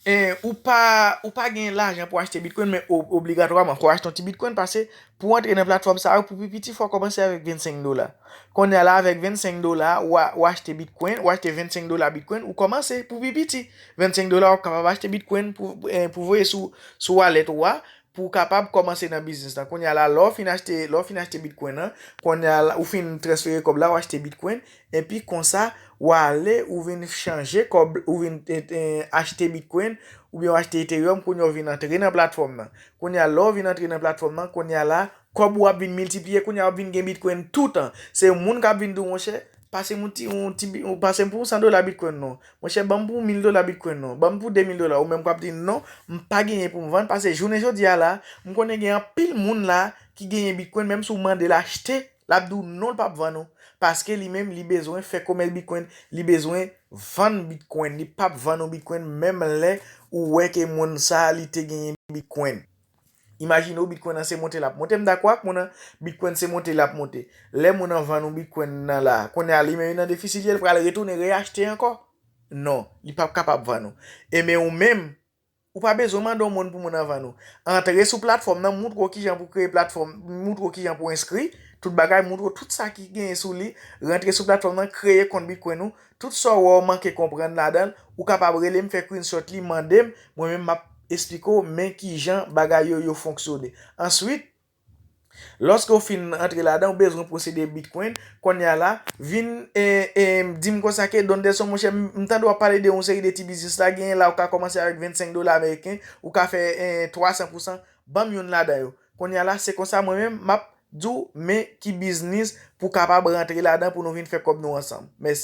em, ou pa, ou pa gen lajan pou achte Bitcoin, men o-, obligatwaman, fò w achte yon ti Bitcoin, paske pou w antre nan platfòm sa yo, pou pi piti, fò w kòmanse avèk vennsenk dola. Kounye a la, avèk vennsenk dola, w a, w achte Bitcoin, w achte vennsenk dola Bitcoin, ou kòmanse pou pi piti. Vennsenk dola, w ap kapab achte Bitcoin pou, eh, pou voye sou, sou wallet ou a, pou w kapab kòmanse nan biznis lan. Kounye a la, lè w fin achte, lè w fin achte Bitcoin nan, kounye a la, ou fin transfere kòb la, w achte Bitcoin, epi konsa, w ale, ou vin chanje kòb, ou vin, eh, eh, achte Bitcoin, oubyen w achte Ethereum, kounye a w vin antre nan platfòm nan. Kounye a, lè w vin antre nan platfòm nan, kounye a la, kòb ou ap vin miltipliye, kounye a w ap vin gen Bitcoin toutan. Se moun k ap vin di w, monchè, pase m yon ti, yon ti bi-, pase m pou yon san dola Bitcoin non. Monchè, ban m pou yon mil dola Bitcoin non. Ban m pou de mil dola. Ou menm k ap di, non, m pa genyen pou m vann, paske jounen jodi a la, m konnen gen anpil moun la ki genyen Bitcoin, menm si w mande l achte, l ap di w non, l p ap vann ou. Paske li menm, li bezwen fè komès Bitcoin, li bezwen vann Bitcoin, li p ap vann ou Bitcoin, menm lè ou wè ke moun sa a, li te genyen Bitcoin. Imajine w, Bitcoin nan se monte l ap monte. M dakò ak moun nan, Bitcoin se monte l ap monte. Lè moun nan vann ou Bitcoin nan la, kounye a li menm li nan defisi, li pral retounen reyachte ankò? Non, li p ap kapab vann ou. Ebyen ou menm, ou pa bezwen mande yon moun pou moun nan vann ou. Antre sou platfòm nan, montre w kijan pou kreye platfòm, montre w kijan pou enskri, tout bagay, montre w tout sa ki genyen sou li, rantre sou platfòm nan, kreye kont Bitcoin ou, tout sa w wè w manke konprann ladan l, ou kapab rele m, fè screenshot li, mande m, mwen menm m ap eksplike w men kijan bagay yo yo fonksyone. Answit, lòske w fin antre ladan, ou bezwen posede Bitcoin, kounye a la, vin e, e, di m konsa ke Dondelson, monchè, m m tande w ap pale de yon seri de ti biznis la, genyen la ou ka kòmanse avèk vennsenk dola ameriken, ou ka fè e, twa san pou san, ban m youn ladan yo. Kounye a la, se konsa mwen menm, m ap di w men ki biznis pou w kapab rantre ladan pou nou vin fè kòb nou ansanm. Mèsi.